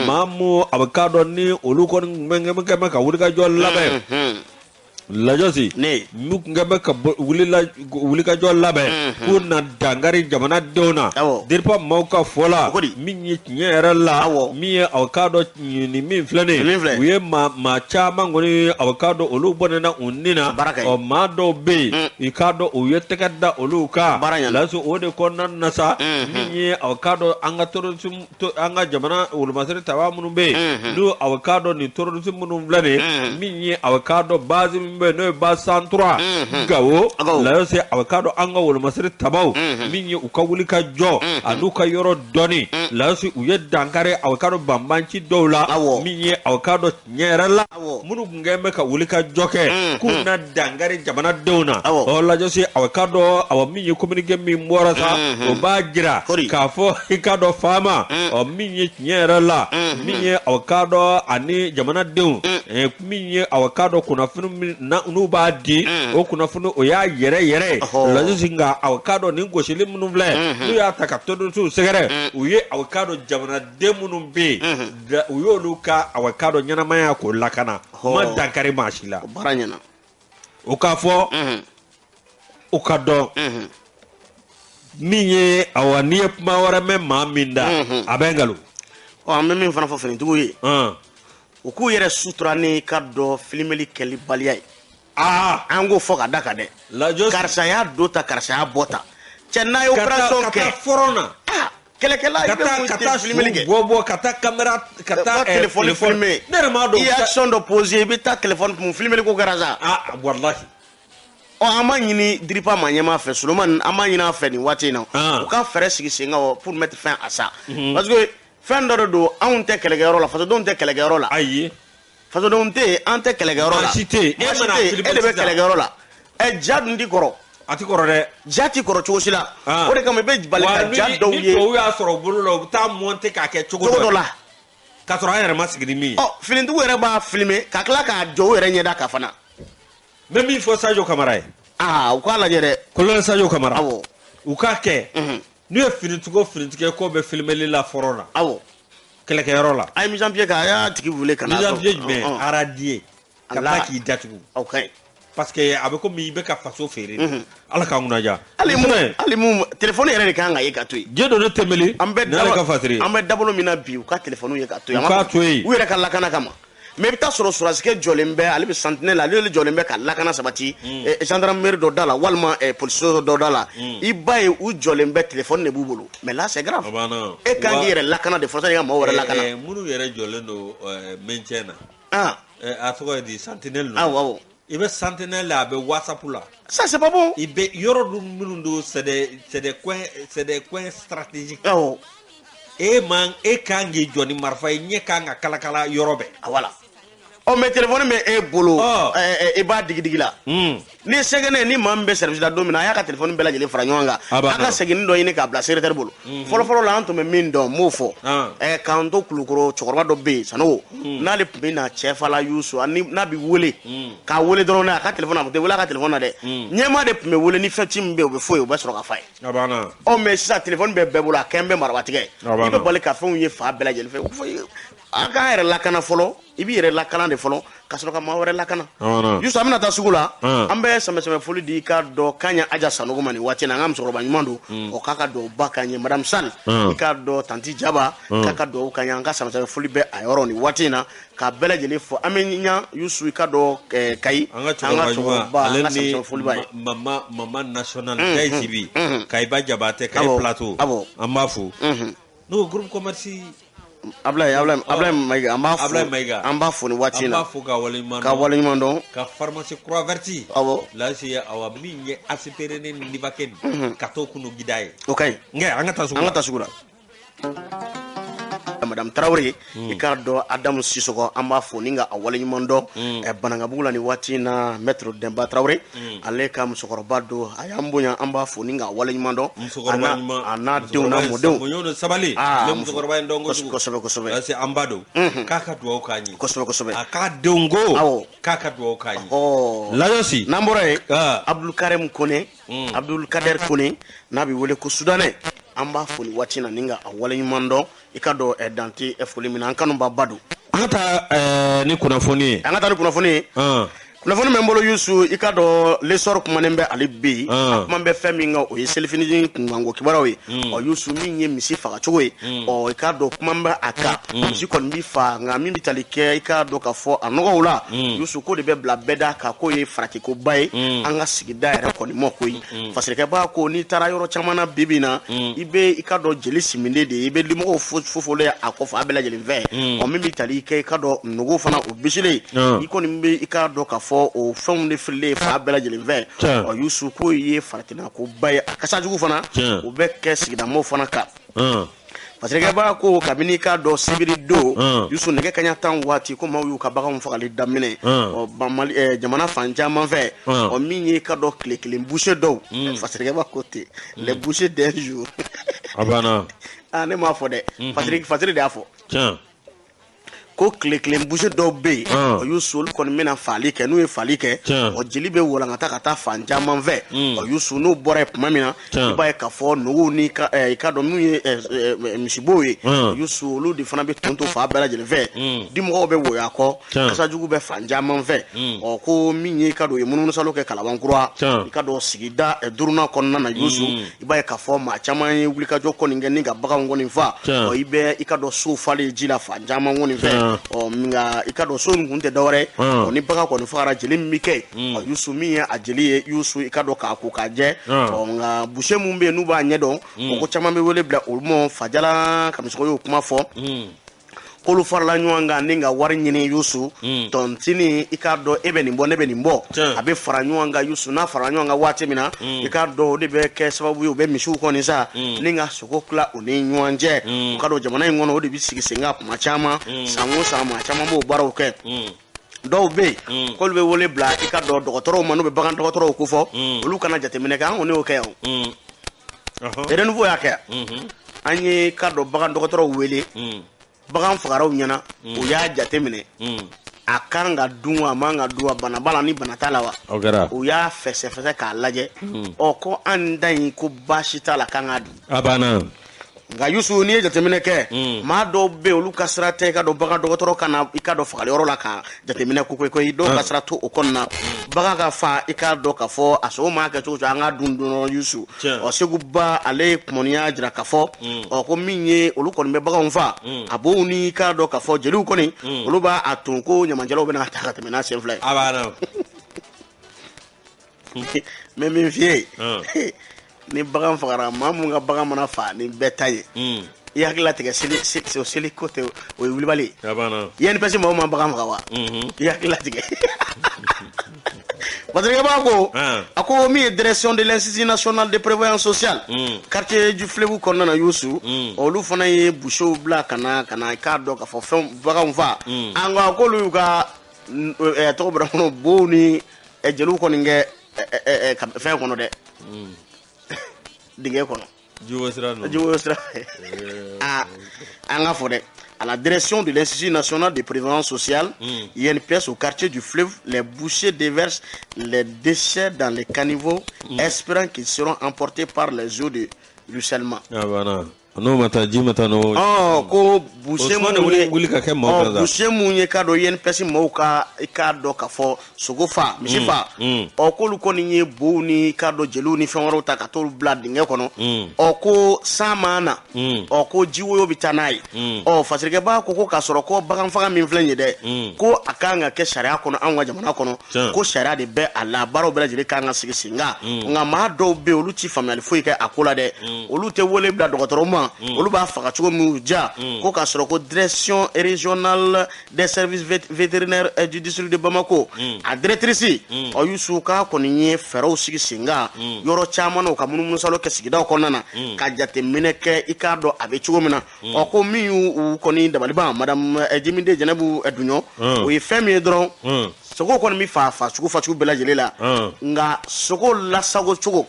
maa mu awa k'a dɔn ni olu kɔni tun bɛ ka wulikajɔ labɛn lajɔsi n'u tun bɛ ka wulikajɔ labɛn k'u na dankari jamanadenw na DIRPA maaw ka fɔ la min ye tiɲɛ yɛrɛ la min ye aw k'a dɔn nin min filɛ nin ye u ye maa caman kɔni aw k'a dɔn olu bɔnɛna u ni na ɔ maa dɔw bɛ yen i k'a dɔn u ye tɛgɛ da olu kan lasi o de kɔnɔna na sa min ye aw k'a dɔn an ka terroriste an ka jamana wolomasiri tabaa minnu bɛ yen n'u aw k'a dɔn nin terroriste minnu filɛ nin ye min ye aw k'a dɔn base min bɛ yen n'o ye base 103 Gawo lasi aw k'a dɔn an ka wolomasiri tabaw min ye u ka wuli ka jɔ an'u ka yɔrɔ dɔnni lasi u ye dankari aw k'a dɔn banbanci dɔw la min ye aw k'a dɔn tiɲɛ yɛrɛ la minnu tun kɛlen bɛ ka wuli ka jɔ kɛ k'u na dankari jamanadenw na ɔ lajɔsi aw k'a dɔn awa min ye communiqué min bɔra sa o b'a jira k'a fɔ i k'a dɔn faama ɔ min ye tiɲɛ yɛrɛ la min ye aw k'a dɔn ani jamanadenw min ye aw k'a dɔn kunnafoni min n'u b'a di o kunnafoni o y'a yɛrɛ yɛrɛ ye lajɔsi nka aw k'a dɔn nin gosili minnu filɛ n'u y'a ta ka terroristew sɛgɛrɛ u ye aw k'a dɔn jamanaden minnu bɛ yen u y'olu ka aw k'a dɔn ɲɛnamaya k'o lakana ma dankari maa si la baara ɲɛna o k'a fɔ o ka dɔn min ye awa n'i ye kuma wɛrɛ mɛn maa min da a bɛ nkalon ɔ an bɛ min fana fɔ finitigiw ye u k'u yɛrɛ sutura ni ka dɔn filimeli kɛlibaliya ye aa an k'o fɔ ka da kan dɛ karisa y'a don ta karisa y'a bɔ ta cɛ n'a ye opération kɛ ka taa front na kɛlɛkɛla i bɛ mun ka taa filimeli kɛ bɔ bɔ ka taa caméra ka taa téléphone filmer ne yɛrɛ m'a dɔn i ye action dɔ poser i bɛ taa téléphone mun filimeli ko kɛra sa aa walahi ɔ an b'a ɲini DIRPA maa ɲɛmaa fɛ Solomani an b'a ɲini a fɛ nin waati in na u ka fɛɛrɛ sigi sen kan pour mettre fin à ça parce que fɛn dɔ de don anw tɛ kɛlɛkɛyɔrɔ la fasodenw tɛ kɛlɛkɛyɔrɔ la ayi fasodenw tɛ yen an tɛ kɛlɛkɛyɔrɔ la maa si tɛ yen e mana filmer e de bɛ kɛlɛkɛyɔrɔ la ɛ ja dun ti kɔrɔ a ti kɔrɔ dɛ ja ti kɔrɔ cogo si la o de kama i bɛ bali ka ja dɔw ye ni tubabu y'a sɔrɔ u bolo la u bɛ taa monter k'a kɛ cogo dɔ la k'a sɔrɔ an yɛrɛ ma sigi ni min ye ɔ finitigiw yɛrɛ b'a filmer ka tila k'a jɔ u yɛrɛ ɲɛda kan fana n bɛ min fɔ Sadio Kamara ye aa u k'a lajɛ dɛ colonel Sadio Kamara awɔ u k'a kɛ n'u ye finitigiw o finitigi ko bɛ filmeli la front na awɔ kɛlɛkɛyɔrɔ la a ye mise en pied kɛ a y'a tigi wele ka na mise en pied jumɛn radier ka tila k'i datugu o ka ɲi parce que a bɛ komi i bɛ ka faso feere ala k'an kunna diya hali mun téléphone yɛrɛ de kan ka ye ka to yen diɲɛ don ne tɛmɛli an bɛ n'ale ka fatiri an bɛ dabolo min na bi u ka téléphone ye ka to yen u k'a to yen u yɛrɛ ka lakana kama mais i bɛ taa sɔrɔ sɔrɔdasikɛ jɔlen bɛ ale bɛ sentinelle la ale jɔlen bɛ ka lakana sabati gendarmerie dɔ da la walima policier dɔ da la i b'a ye u jɔlen bɛ téléphone de b'u bolo mais là c'est grave e kan k'i yɛrɛ lakana de fɔlɔ sani i ka mɔgɔw wɛrɛ lakana minnu yɛrɛ jɔlen don maintien na a tɔgɔ ye di sentinelle awɔ awɔ i bɛ sentinelle la a bɛ WhatsApp la ça c'est pas bon i bɛ yɔrɔ dun minnu don c'est des coins stratégiques awɔ e man e kan k'i jɔ ni marifa ye ɲɛ kan ka kalakala yɔrɔ bɛɛ voilà ɔ mais téléphone bɛ e bolo i b'a digidigi la ni sɛgɛnɛ ni maa min bɛ service la don min na a y'a ka téléphone bɛɛ lajɛlen fara ɲɔgɔn kan a ka seginni dɔ ɲini k'a bila secrétaire bolo fɔlɔfɔlɔ la an tun bɛ min dɔn n b'o fɔ k'an to Kulukɔrɔ cɛkɔrɔba dɔ bɛ yen Sanogo n'ale tun bɛ na Cɛfala Yusu n'a bɛ wele k'a wele dɔrɔn a ka téléphone a tɛ wele a ka téléphone na dɛ ɲɛmaa de tun bɛ wele ni fɛn ci min bɛ yen o bɛ fɔ ye o bɛ sɔrɔ ka f'a ye ɔ mais sisan téléphone bɛ bɛɛ bolo a kɛn bɛ marabatigɛ i bɛ bali ka fɛnw ye fan bɛɛ lajɛlen fɛ a k'an yɛrɛ lakana fɔlɔ i b'i yɛrɛ lakana de fɔlɔ ka sɔrɔ ka maa wɛrɛ lakana Yusu an bɛna taa sugu la an bɛ sɛmɛsɛmɛ foli di ka dɔn Kaɲa Aja Sanogo ma nin waati na an ka musokɔrɔba ɲuman don o k'a ka duwawu ba k'an ye madame Sall i k'a dɔn tanti Jaba k'a ka duwawu k'an ye an ka sɛmɛsɛmɛ foli bɛ a yɔrɔ nin waati in na k'a bɛɛ lajɛlen fɔ an bɛ ɲa Yusu i ka dɔn Kayi an ka cɛkɔrɔba ale ni mama national Gayi Sibi Kayiba Jabatɛ Kayi Plateau an b'a fo n'o groupe commerce Ablaye Mayiga an b'a fo an b'a fo nin waati in na an b'a fo ka waleɲuman dɔn ka waleɲuman dɔn ka pharmacie Croix Verte awɔ lasi awa min ye aspirine ni Nivaquine ka t'o kunu gida ye o ka ɲi nka an ka taa sugu la an ka taa sugu la Madame Traoré i k'a dɔn Adamu Sisɔkɔ an b'a fo ni ka a waleɲuman dɔn Banankabugu la nin waati in na Maître Denba Traoré ale ka musokɔrɔba don a y'an bonya an b'a fo ni ka waleɲuman dɔn a n'a denw n'a mɔdenw muɲu ni sabali ne musokɔrɔba in dɔn kojugu kosɛbɛ kosɛbɛ parce que an ba don k'a ka dugawu k'an ye kosɛbɛ kosɛbɛ a k'a denw ko awɔ k'a ka dugawu k'an ye Layɔsi n'an bɔra yen Abdul Karim Kone Abdul Kader Kone n'a bɛ wele ko Soudanais an b'a fo nin waati in na ni ka a waleɲuman dɔn i ka dɔn dan tɛ foli min na an kanuba ba don an ka taa ni kunnafoni ye an ka taa ni kunnafoni ye kunnafoni bɛ n bolo Yusu i ka dɔn l'essor kumanen bɛ ale bi a kuma bɛ fɛn min kan o ye selifini kunkanko kibaruyaw ye ɔ Yusu min ye misi fagacogo ye ɔ i k'a dɔn kuma bɛ a kan misi kɔni bi fa nka min bɛ tali kɛ i k'a dɔn k'a fɔ a nɔgɔw la Yusu ko de bɛ bila bɛɛ da kan k'o ye faratikoba ye an ka sigida yɛrɛ kɔni mɔ koyi fasirikɛba ko n'i taara yɔrɔ caman na bi bi in na i bɛ i ka dɔn jeli siminen de ye i bɛ limɔgɔw fofolen a kɔfɛ a bɛɛ lajɛlen fɛ ɔ min bɛ tali kɛ i ka dɔn nugu fana o bisilen i kɔni bɛ i k'a dɔn k'a fɔ o fɛnw de fililen fa bɛɛ lajɛlen fɛ ɔ Yusu k'o ye farafinna koba ye a kasa jugu fana o bɛ kɛ sigidamɔgɔw fana kan fasirikɛba ko kabini i k'a dɔn sibiri don Yusu nɛgɛ kaɲa 10 waati ko maaw y'u ka baganw fagali daminɛ ɔ jamana fan caman fɛ ɔ min ye i ka dɔn tile kelen boucher dɔw fasirikɛba ko ten les bouchers d'un jour a banna aa ne m'a fɔ dɛ fasiri de y'a fɔ ko tile kelen boucher dɔw bɛ yen ɔ Yusu olu kɔni bɛna faali kɛ n'u ye faali kɛ ɔ jeli bɛ walankata ka taa fan caman fɛ ɔ Yusu n'o bɔra yen tuma min na i b'a ye k'a fɔ nuguw ni i ka dɔn minnu ye misibow ye Yusu olu de fana bɛ ton to fan bɛɛ lajɛlen fɛ dimɔgɔw bɛ woyo a kɔ kasajugu bɛ fan caman fɛ ɔ ko min ye i ka dɔn u ye munumunusalo kɛ Kalabankura i ka dɔn sigida duurunan kɔnɔna na Yusu i b'a ye k'a fɔ maa caman ye wulikajɔ kɔni kɛ ni ka baganw kɔni fa ɔ i bɛ i ka dɔn sow falen ji la fan caman kɔni fɛ ɔ nka i ka dɔn so in kun tɛ dɔwɛrɛ ɔ ni bagan kɔni fagara jeli min bɛ kɛ ɔ Yusu min ye a jeli ye Yusu i ka dɔn k'a ko k'a jɛ ɔ nka boucher mun bɛ yen n'u b'a ɲɛdɔn o ko caman bɛ wele bila olu ma Fajala Kamisɔkɔ y'o kuma fɔ k'olu farala ɲɔgɔn kan ni ka wari ɲini Yusu tɔntini i k'a dɔn e bɛ nin bɔ ne bɛ nin bɔ a bɛ fara ɲɔgɔn kan Yusu n'a fara ɲɔgɔn kan waati min na i k'a dɔn o de bɛ kɛ sababu ye u bɛ misiw kɔni sa ni ka sogo tila u ni ɲɔgɔn cɛ u ka dɔn jamana in kɔnɔ o de bɛ sigi sen kan kuma caman san o san maa caman b'o baaraw kɛ dɔw bɛ yen k'olu bɛ wele bila i ka dɔn dɔgɔtɔrɔw ma n'u bɛ bagan dɔgɔtɔrɔw ko fɔ olu kana jateminɛ kɛ an kɔni y'o kɛ yan Renouveau y'a kɛ an ye ka dɔn bagan dɔgɔtɔrɔw wele bagan fagaraw ɲɛna u y'a jate minɛ a kan ka dun wa a man ka dun wa bana b'a la ni bana t'a la wa u y'a fɛsɛfɛsɛ k'a lajɛ ɔ ko an da in ko baasi t'a la k'an k'a dun a banna nka Yusu n'i ye jateminɛ kɛ maa dɔw bɛ yen olu ka sira tɛ i ka dɔn bagan dɔgɔtɔrɔ ka na i ka dɔn fagaliyɔrɔ la ka jateminɛ ko koyi dɔw ka sira to o kɔnɔna bagan ka fa i k'a dɔn k'a fɔ a sogo maa kɛ cogo cogo an k'a dun dɔrɔn Yusu ɔ Segu Ba ale ye kumaniya jira k'a fɔ ɔ ko min ye olu kɔni bɛ baganw fa a b'o ni i k'a dɔn k'a fɔ jeliw kɔni olu b'a a ton ko ɲamanjɛlaw bɛna ta ka tɛmɛ n'a sen fila ye a banna mais min f'i ye ni bagan fagara maa mun ka bagan mana fa ni bɛɛ ta ye i hakili latigɛ seli seli ko tɛ o ye wulibali ye INPS mɔgɔw ma bagan faga wa i hakili latigɛ parce que b'a ko a ko min ye direction de l'Institut national de prévoyance sociale quartier du fleuve kɔnɔna na Yusu olu fana ye boucherw bila ka na i k'a dɔn k'a fɔ fɛn baganw fa an ko k'olu y'u ka tɔgɔ bɔra kɔnɔ bow ni jeliw kɔni kɛ fɛn kɔnɔ dɛ dingɛ kɔnɔ jiwo sira an ka fɔ dɛ à la direction de l'Institut national de prévoyance sociale, INPS au quartier du fleuve, les bouchers déversent les déchets dans les caniveaux, espérant qu'ils seront emportés par les eaux de ruissellement. Ah, voilà. N'o ma taa ji ma taa n'o. Ɔ ko boucher mun ye wuli ka kɛ maaw kan sa. Boucher mun ye k'a dɔn INPS mɔgɔw ka i k'a dɔn k'a fɔ sogo fa misi fa. Ɔ k'olu kɔni ye bow ni k'a dɔn jeliw ni fɛn wɛrɛw ta ka t'olu bila dingɛ kɔnɔ. Ɔ ko san ma na. Ɔ ko jiwoyo bɛ taa n'a ye. Ɔ fasirikɛba ko k'a sɔrɔ ko bagan faga min filɛ nin ye dɛ. Ko a kan ka kɛ sariya kɔnɔ anw ka jamana kɔnɔ. Ko sariya de bɛ a la baaraw bɛɛ lajɛlen kan ka sigi sen kan. Nka maa dɔw bɛ yen olu ti faamuyali foyi kɛ a ko la dɛ. Olu tɛ wele bila dɔgɔtɔrɔw ma. bagan olu b'a faga cogo min ja ko k'a sɔrɔ ko direction régionale des services vétérinaires du district de Bamako a directrice ɔ Yusu k'a kɔni ye fɛɛrɛw sigi sen kan yɔrɔ caman na u ka munumunusalo kɛ sigidaw kɔnɔna na ka jateminɛ kɛ i k'a dɔn a bɛ cogo min na. Ɔ ko min y'u kɔni dabaliban madame Jimide Jɛnɛbu Dunɲɔ o ye fɛn min ye dɔrɔn sogo kɔni bɛ fa sugu facogo bɛɛ lajɛlen la nka sogo lasago cogo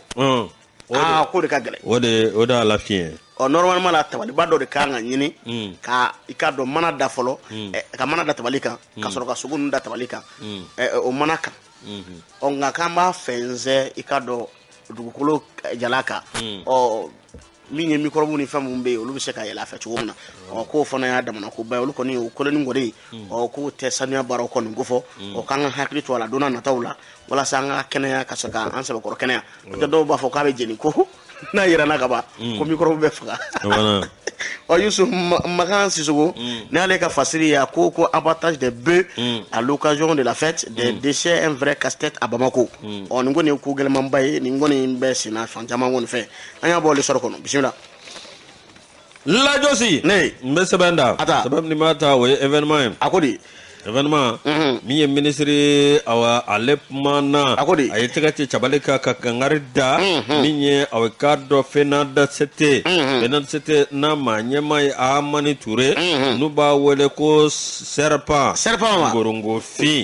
aa k'o de ka gɛlɛn. O de y'a la fiɲɛ. Ɔ normalement la tabaliba dɔ de kan ka ɲini ka i k'a dɔn mana da fɔlɔ ka mana da tabali kan ka sɔrɔ ka sogo ninnu da tabali kan o mana kan. Ɔ nka k'an b'a fɛnsɛ i k'a dɔn dugukolo jala kan ɔ min ye microbe ni fɛn minnu bɛ yen olu bɛ se ka yɛlɛ a fɛ cogo min na. Ɔ k'o fana y'a damana koba ye olu kɔni o koloni kɔni ɔ k'o tɛ sanuya baaraw kɔni ko fɔ ɔ k'an ka hakili to a la don n'a nataw la walasa an ka kɛnɛya ka se k'an sɛbɛkɔrɔ kɛnɛya. N'o tɛ dɔw b'a fɔ k'a bɛ jeni ko n'a yɛrɛ n'a ka ban ko microbe bɛ faga. Ɔ Yusuf Makan Sissoko n'ale ka fasiri ye a ko abattage des bœufs à l'occasion de la fête des déchets un vrai casse-tête à Bamako. Ɔ nin kɔni ye ko gɛlɛmanba ye nin kɔni bɛ senna fan caman kɔni fɛ an y'a bɔ le sɔrɔ kɔnɔ bisimila. Lajɔsi ne n bɛ sɛbɛn da sɛbɛn min b'a ta o ye événement ye. A ko di événement min ye ministre awa ale kumana a ko di a ye tɛgɛ ci cabali kan ka kangari da min ye awa k'a dɔn FENADCT FENADCT n'a maa ɲɛmaa ye Amani Ture n'u b'a wele ko serpent gorongofin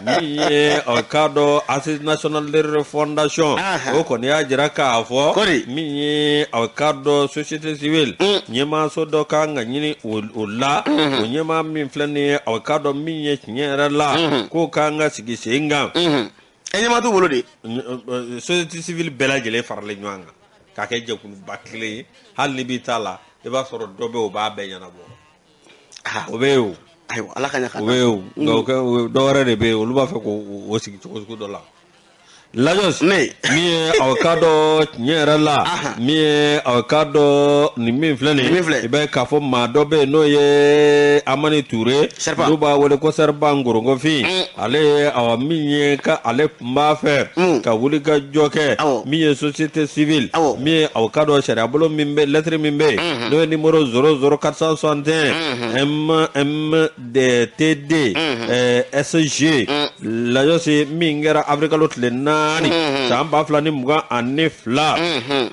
min ye awa k'a dɔn Assise nationale de refondation o kɔni y'a jira k'a fɔ min ye awa k'a dɔn société civile ɲɛmaaso dɔ kan ka ɲini o la o ɲɛmaa min filɛ nin ye awa k'a dɔn min ye tiɲɛ yɛrɛ la k'o k'an ka sigi sen kan. E ɲɛmaa t'u bolo de. Société civile bɛɛ lajɛlen faralen ɲɔgɔn kan k'a kɛ jɛkuluba kelen ye hali ni b'i ta la i b'a sɔrɔ dɔ bɛ yen o b'a bɛɛ ɲɛnabɔ. O bɛ yen o. Ayiwa ala ka ɲɛ ka o bɛ yen o nka dɔ wɛrɛ de bɛ yen olu b'a fɛ k'o sigi cogo sugu dɔ la. Lajɔsi min ye aw k'a dɔn tiɲɛ yɛrɛ la min ye aw k'a dɔn nin min filɛ nin ye i b'a ye k'a fɔ maa dɔ bɛ yen n'o ye Amani Ture n'u b'a wele ko Serpent Ngorongofin ale ye awa min ye ka ale tun b'a fɛ ka wuli ka jɔ kɛ min ye société civile min ye aw k'a dɔn sariyabolo min bɛ lettre min bɛ yen n'o ye numéro 00461 M M D T D S G Lajɔsi min kɛra avril kalo tile 4 san 2022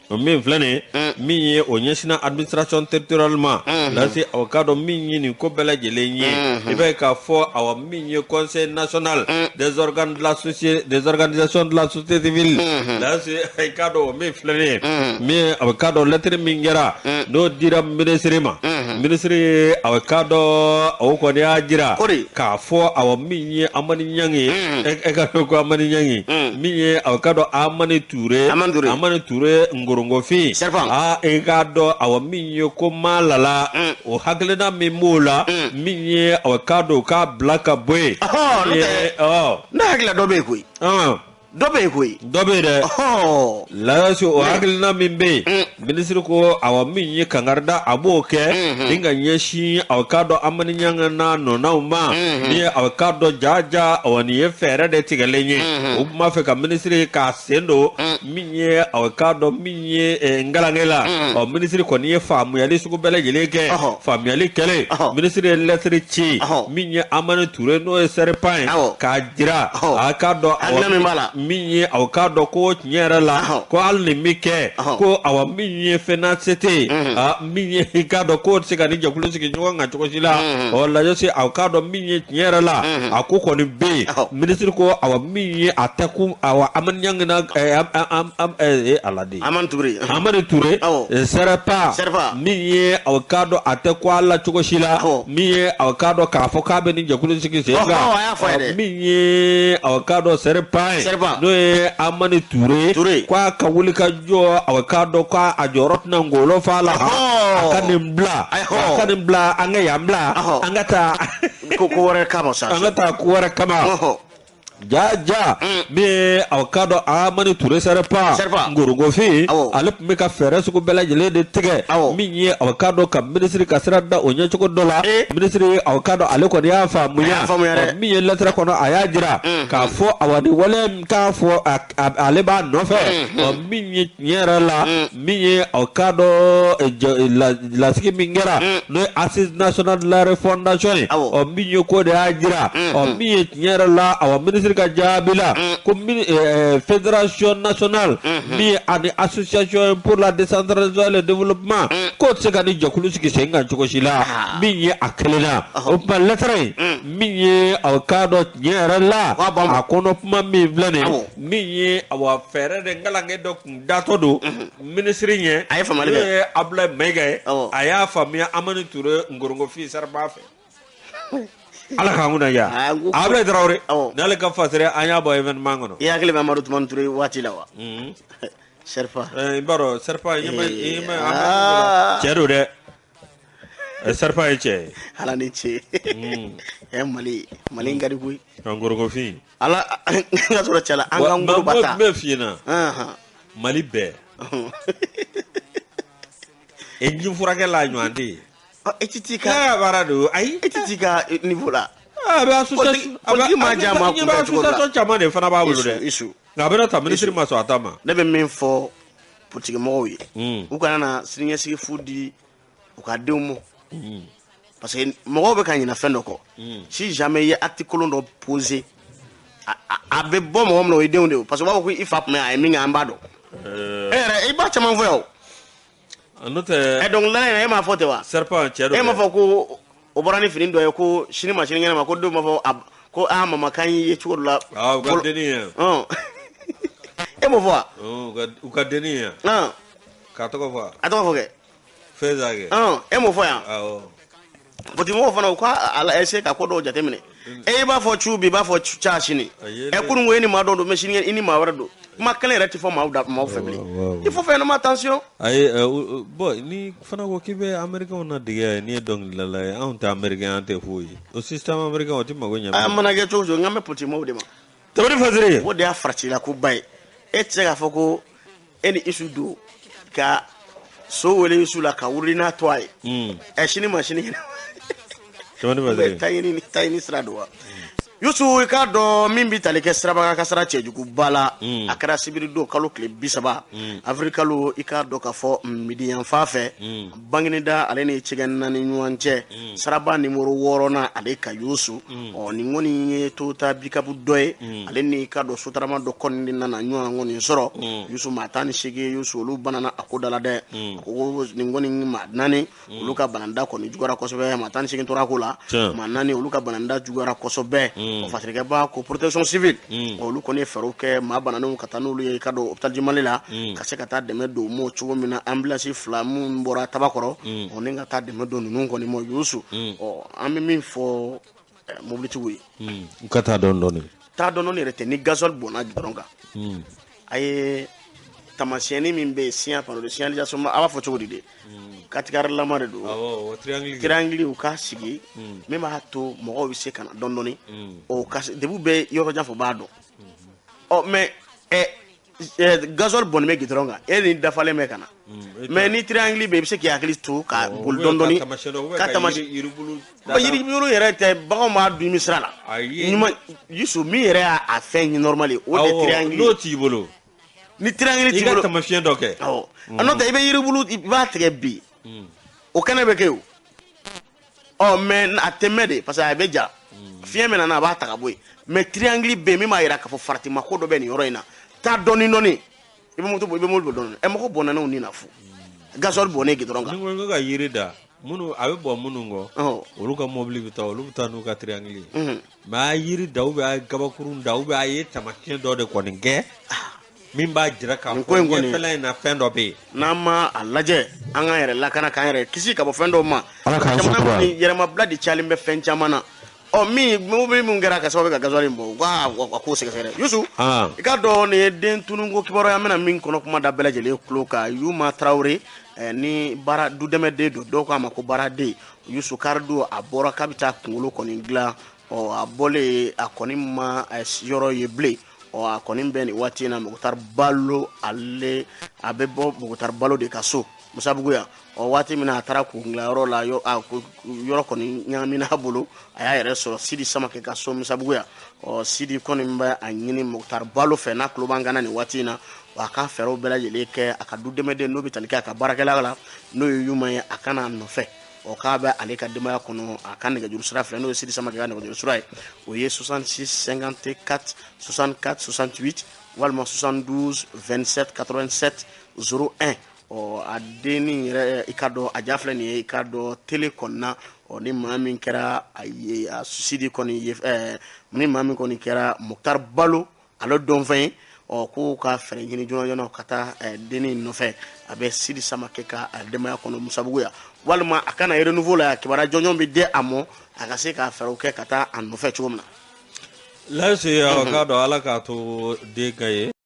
o min filɛ nin ye min ye o ɲɛsinna administration territoriale ma lase aw k'a dɔn min ye nin ko bɛɛ lajɛlen ye i b'a ye k'a fɔ awa min ye conseil national des organes de la société des organisations de la société civile lase i k'a dɔn o min filɛ nin ye min ye aw k'a dɔn lettre min kɛra n'o dira ministre ma ministre ye aw k'a dɔn o kɔni y'a jira k'a fɔ awa min ye Amani Ɲangi e ka dɔn ko Amani Ɲangi min ye aw k'a dɔn Amani Ture Amani Ture Ngorongofin aa i k'a dɔn awa min ye ko maa lala o hakilina min b'o la min ye awa k'a dɔn k'a bila ka bɔ yen. Ne hakilila dɔ bɛ yen koyi. Dɔ bɛ yen koyi. Dɔ bɛ yen dɛ. Lajɔsi o hakilina min bɛ yen minisiri ko awa min ye kangarida a b'o kɛ ni ka ɲɛsin aw k'a dɔn Amani Ɲangi n'a nɔnaw ma ni ye aw k'a dɔn jaja awa nin ye fɛɛrɛ de tigɛlen ye o tun b'a fɛ ka minisiri k'a sen don min ye aw k'a dɔn min ye ngalange la ɔ minisiri kɔni ye faamuyali sugu bɛɛ lajɛlen kɛ faamuyali kɛlen minisiri ye lɛtiri ci min ye Amani Ture n'o ye Serpent ye k'a jira a k'a dɔn awa min ye aw k'a dɔn ko tiɲɛ yɛrɛ la ko hali nin min kɛ ko awa min ye FENACT min ye i k'a dɔn k'o tɛ se ka ni jɛkulu sigi ɲɔgɔn kan cogo si la ɔ lajɔsi aw k'a dɔn min ye tiɲɛ yɛrɛ la a ko kɔni bɛ yen minisiri ko awa min ye a tɛ ko awa Amani Ɲangi na ala de Amani Ture Serpent min ye aw k'a dɔn a tɛ ko a la cogo si la min ye aw k'a dɔn k'a fɔ k'a bɛ ni jɛkulu sigi sen kan min ye aw k'a dɔn Serpent ye n'o ye Amani Ture k'a ka wuli ka jɔ aw k'a dɔn k'a jɔyɔrɔ tɛna ngolo fa la a ka nin bila a ka nin bila an ka yan bila an ka taa ko wɛrɛ kama sa an ka taa ko wɛrɛ kama. Ja min ye aw k'a dɔn Amani Ture Serpa Ngorongofin, ale tun bɛ ka fɛɛrɛ sugu bɛɛ lajɛlen de tigɛ min ye aw k'a dɔn ka minisiri ka sira da o ɲɛcogo dɔ la. Minisiri aw k'a dɔn ale kɔni y'a faamuya min ye lɛtɛrɛ kɔnɔ, a y'a jira k'a fɔ awa ni wale min k'a fɔ ale b'a nɔfɛ, min ye tiɲɛ yɛrɛ la, min ye aw k'a dɔn lasigi min kɛra n'o ye Assise nationale de la refondation ye, ɔ min ye ko de y'a jira, ɔ min ye tiɲɛ yɛrɛ la, awa minisiri ka jaabi la ko fédération nationale min ani association pour la décentralisation et le développement, k'o tɛ se ka ni jɛkulu sigi sen kan cogo si la min ye a kelen na. O tuma lɛtɛrɛ in min ye aw k'a dɔn tiɲɛ yɛrɛ la, a kɔnɔ kuma min filɛ nin ye, min ye awa fɛɛrɛ de ngalankɛ dɔ kun datɔ don minisiri ɲɛ, a ye faamuyali kɛ, n'o ye Abdoulaye Mayiga ye, a y'a faamuya Amani Ture Ngorongofin Serpa fɛ. Ala k'an kunna diya. Abdoulaye Traoré n'ale ka fasere an y'a bɔ événement kɔnɔ. I hakili bɛ Amadu Tumani Ture waati la wa? Serpa. I b'a dɔn Serpa cɛ don dɛ. Serpa ye cɛ ye. Ala ni ce. Mali Mali n ka di koyi. Ngorongofin. Ala n ka sɔrɔ cɛ la an ka ngoroba ta. N bɛ f'i ɲɛna. Mali bɛɛ. E ji furakɛ la ɲɔgɔn tɛ yen. E ti t'i ka. Ne ka baara don ayi. E ti t'i ka niveau la. A bɛ association. Politique ma diya maa kunfɛ cogo dɔ la. Association caman de fana b'a bolo dɛ. Isu. Nka a bɛna ta minisiri ma sɔn a ta ma. Ne bɛ min fɔ politique mɔgɔw ye. U kana na siniɲɛsigi fu di u ka denw ma. Parce que mɔgɔw bɛ ka ɲinɛ fɛn dɔ kɔ. Si jamais i ye acte kolon dɔ poser, a bɛ bɔ mɔgɔ min na o ye denw de ye. Parce que u b'a fɔ ko i fa tun bɛ a ye min kɛ an b'a dɔn. E yɛrɛ i b'a caman fɔ yan o. N'o tɛ. Dɔnkilidala in e m'a fɔ ten wa? Serpent cɛ don. E m'a fɔ ko o bɔra ni fini dɔ ye ko sini ma sinikɛnɛ ma ko denw b'a fɔ ko aa mama k'an y'i ye cogo dɔ la. U ka denni ye. E m'o fɔ wa? U ka denni ye. K'a tɔgɔ fɔ wa? A tɔgɔ fɔ kɛ. Fɛnza kɛ. E m'o fɔ yan? Awɔ. Politique mɔgɔw fana u ka a essayer ka ko dɔw jateminɛ. E b'a fɔ cu bi i b'a fɔ ca sini. Kunun ko e ni maa dɔ don mais sini i ni maa wɛrɛ don. Kuma kelen yɛrɛ tɛ fɔ maaw da maaw fɛ bilen. Il faut faire attention. Ayi bon ni fana ko k'i bɛ américain na dege yan n'i ye dɔnkilidala ye, anw tɛ américain, an tɛ foyi ye. O système américain o tɛ mago ɲɛ. A mana kɛ cogo o cogo n kan bɛ politique mɔgɔw de ma. Tabali Fasiri. O de y'a faratila koba ye. E tɛ se k'a fɔ ko e ni Isu don ka so wele Isu la ka wuli n'a tɔ ye. Sini ma sini kɛnɛ. Tabali Fasiri. Taa ɲini sira don wa. Yusu i k'a dɔn min bɛ tali kɛ sirabaga kasara cɛjuguba la, a kɛra sibiri don kalo tile 30 avril kalo, i k'a dɔn k'a fɔ midi yanfan fɛ Banginida ale ni Cɛgɛnna ni ɲɔgɔn cɛ siraba nimoro 6nan ale ka Yusu. Ɔ nin kɔni ye Toyota pickup dɔ ye, ale ni i k'a dɔn sotarama dɔ kɔni nana ɲɔgɔn kɔni sɔrɔ. Yusu maa 18 Yusu olu banana a ko da la dɛ. A ko nin kɔni maa 4 olu ka bananda kɔni juguyara kosɛbɛ, maa 18 tora ko la, maa 4 olu ka bananda juguyara kosɛbɛ. O fasirikɛba ko protection civile olu kɔni ye fɛɛrɛw kɛ maa bananenw ka taa n'olu ye i ka don hôpital du Mali la ka se ka taa dɛmɛ don u ma cogo min na, ambulance 2 minnu bɔra Tabakɔrɔ o ni ka taa dɛmɛ don ninnu kɔni ma Yusu. Ɔ an bɛ min fɔ mobilitigiw ye, u ka taa dɔɔni dɔɔni. Taa dɔɔni dɔɔni yɛrɛ tɛ, ni gasoil bɔnna dɔrɔn kan, a ye taamasiyɛnni min bɛ yen siɲɛ panneau de signalisation a b'a fɔ cogo di de, katigarilama de don, triangle u k'a sigi min b'a to mɔgɔw bɛ se ka na dɔɔni dɔɔni. O ka debu bɛ yɔrɔ jan fɔ u b'a dɔn. Ɔ mais gasoil bɔnnen bɛ goudron kan, e ni dafalen bɛ ka na, mais ni triangle bɛ yen i bɛ se k'i hakili to ka boli dɔɔni dɔɔni ka taamasiyɛn. Yiribulu yɛrɛ tɛ, baganw b'a dun min sira la. Ɲuman Yusu min yɛrɛ y'a fɛn normal ye o de triangle. N'o t'i bolo. Ni triangle t'i bolo, i ka taamasiyɛn dɔ kɛ. Awɔ, n'o tɛ i bɛ yiribulu i b'a tigɛ bi, o kɛnɛ bɛ kɛ o. Ɔ mais a tɛ mɛn de parce que a bɛ ja, fiɲɛ min nana a b'a ta ka bɔ yen. Mais triangle bɛ yen min b'a jira k'a fɔ faratima ko dɔ bɛ nin yɔrɔ in na, taa dɔɔni dɔɔni i bɛ moto bɔ i bɛ mobili bɔ dɔɔni. Mɔgɔ bɔnna ni na fu gasoil bɔnnen goudron kan. Ni ko ka yiri da minnu a bɛ bɔ minnu kɔ, olu ka mobili bɛ taa, olu bɛ taa n'u ka triangle ye. Mais a ye yiri da ou bien a ye gabakurun da ou bien a ye taamasiyɛn dɔ de kɔni kɛ min b'a jira k'a fɔ ɲɛfɛla in na fɛn dɔ bɛ yen. N'an ma a lajɛ an k'an yɛrɛ lakana k'an yɛrɛ kisi ka bɔ fɛn dɔw ma. Jamana kɔni yɛrɛmabila de cayalen bɛ fɛn caman na. Ɔ min mobili min kɛra ka sababu ye ka gasoil in bɔ, u ka a ko sɛgɛsɛgɛ. Yusu i k'a dɔn nin ye den tununko kibaruya, an bɛna min kɔnɔ kuma da bɛɛ lajɛlen tulo kan. Yuma Tarawele ni baara dudɛmɛden don, dɔw k'a ma ko baaraden. Yusu kari don a bɔra k'a bɛ taa kunkolo kɔni dilan Ɔ a bɔlen, a kɔni ma yɔrɔ ye bilen. Ɔ a kɔni bɛ nin waati in na Moctar Balo, ale a bɛ bɔ Moctar Balo de ka so Musabugu yan. Ɔ waati min na a taara kungilayɔrɔ la, yɔrɔ kɔni ɲagamina a bolo, a y'a yɛrɛ sɔrɔ Sidi Samakɛ ka so Musabugu yan. Ɔ Sidi kɔni bɛ a ɲini Moctar Balo fɛ, n'a tulo b'an kan na nin waati in na, wa a ka fɛɛrɛw bɛɛ lajɛlen kɛ a ka du dɛmɛden n'o bɛ tali kɛ a ka baarakɛla la, n'o ye Yuma ye, a ka n'a nɔfɛ. Ɔ k'a bɛ ale ka denbaya kɔnɔ. A ka nɛgɛjuru sira filɛ, n'o ye Sidi Samakɛ ka nɛgɛjuru sira ye, o ye 66 54 64 68 walima 72 27 87 01. Ɔ a dennin yɛrɛ, i ka dɔn a ja filɛ nin ye, i ka dɔn télé kɔnɔna. Ɔ ni maa min kɛra a ye, a Sidi kɔni ye, ni maa min kɔni kɛra Moctar Balo ale dɔnfɛn ye, ɔ k'u ka fɛɛrɛ ɲini joona joona ka taa dennin nɔfɛ. A bɛ Sidi Samakɛ ka denbaya kɔnɔ Musabugu yan, walima a ka na Renouveau la yan, kibaruya jɔnjɔn bɛ di a ma, a ka se k'a fɛɛrɛw kɛ ka taa a nɔfɛ cogo min na. Lasi, a k'a dɔn Ala k'a to den ka ye.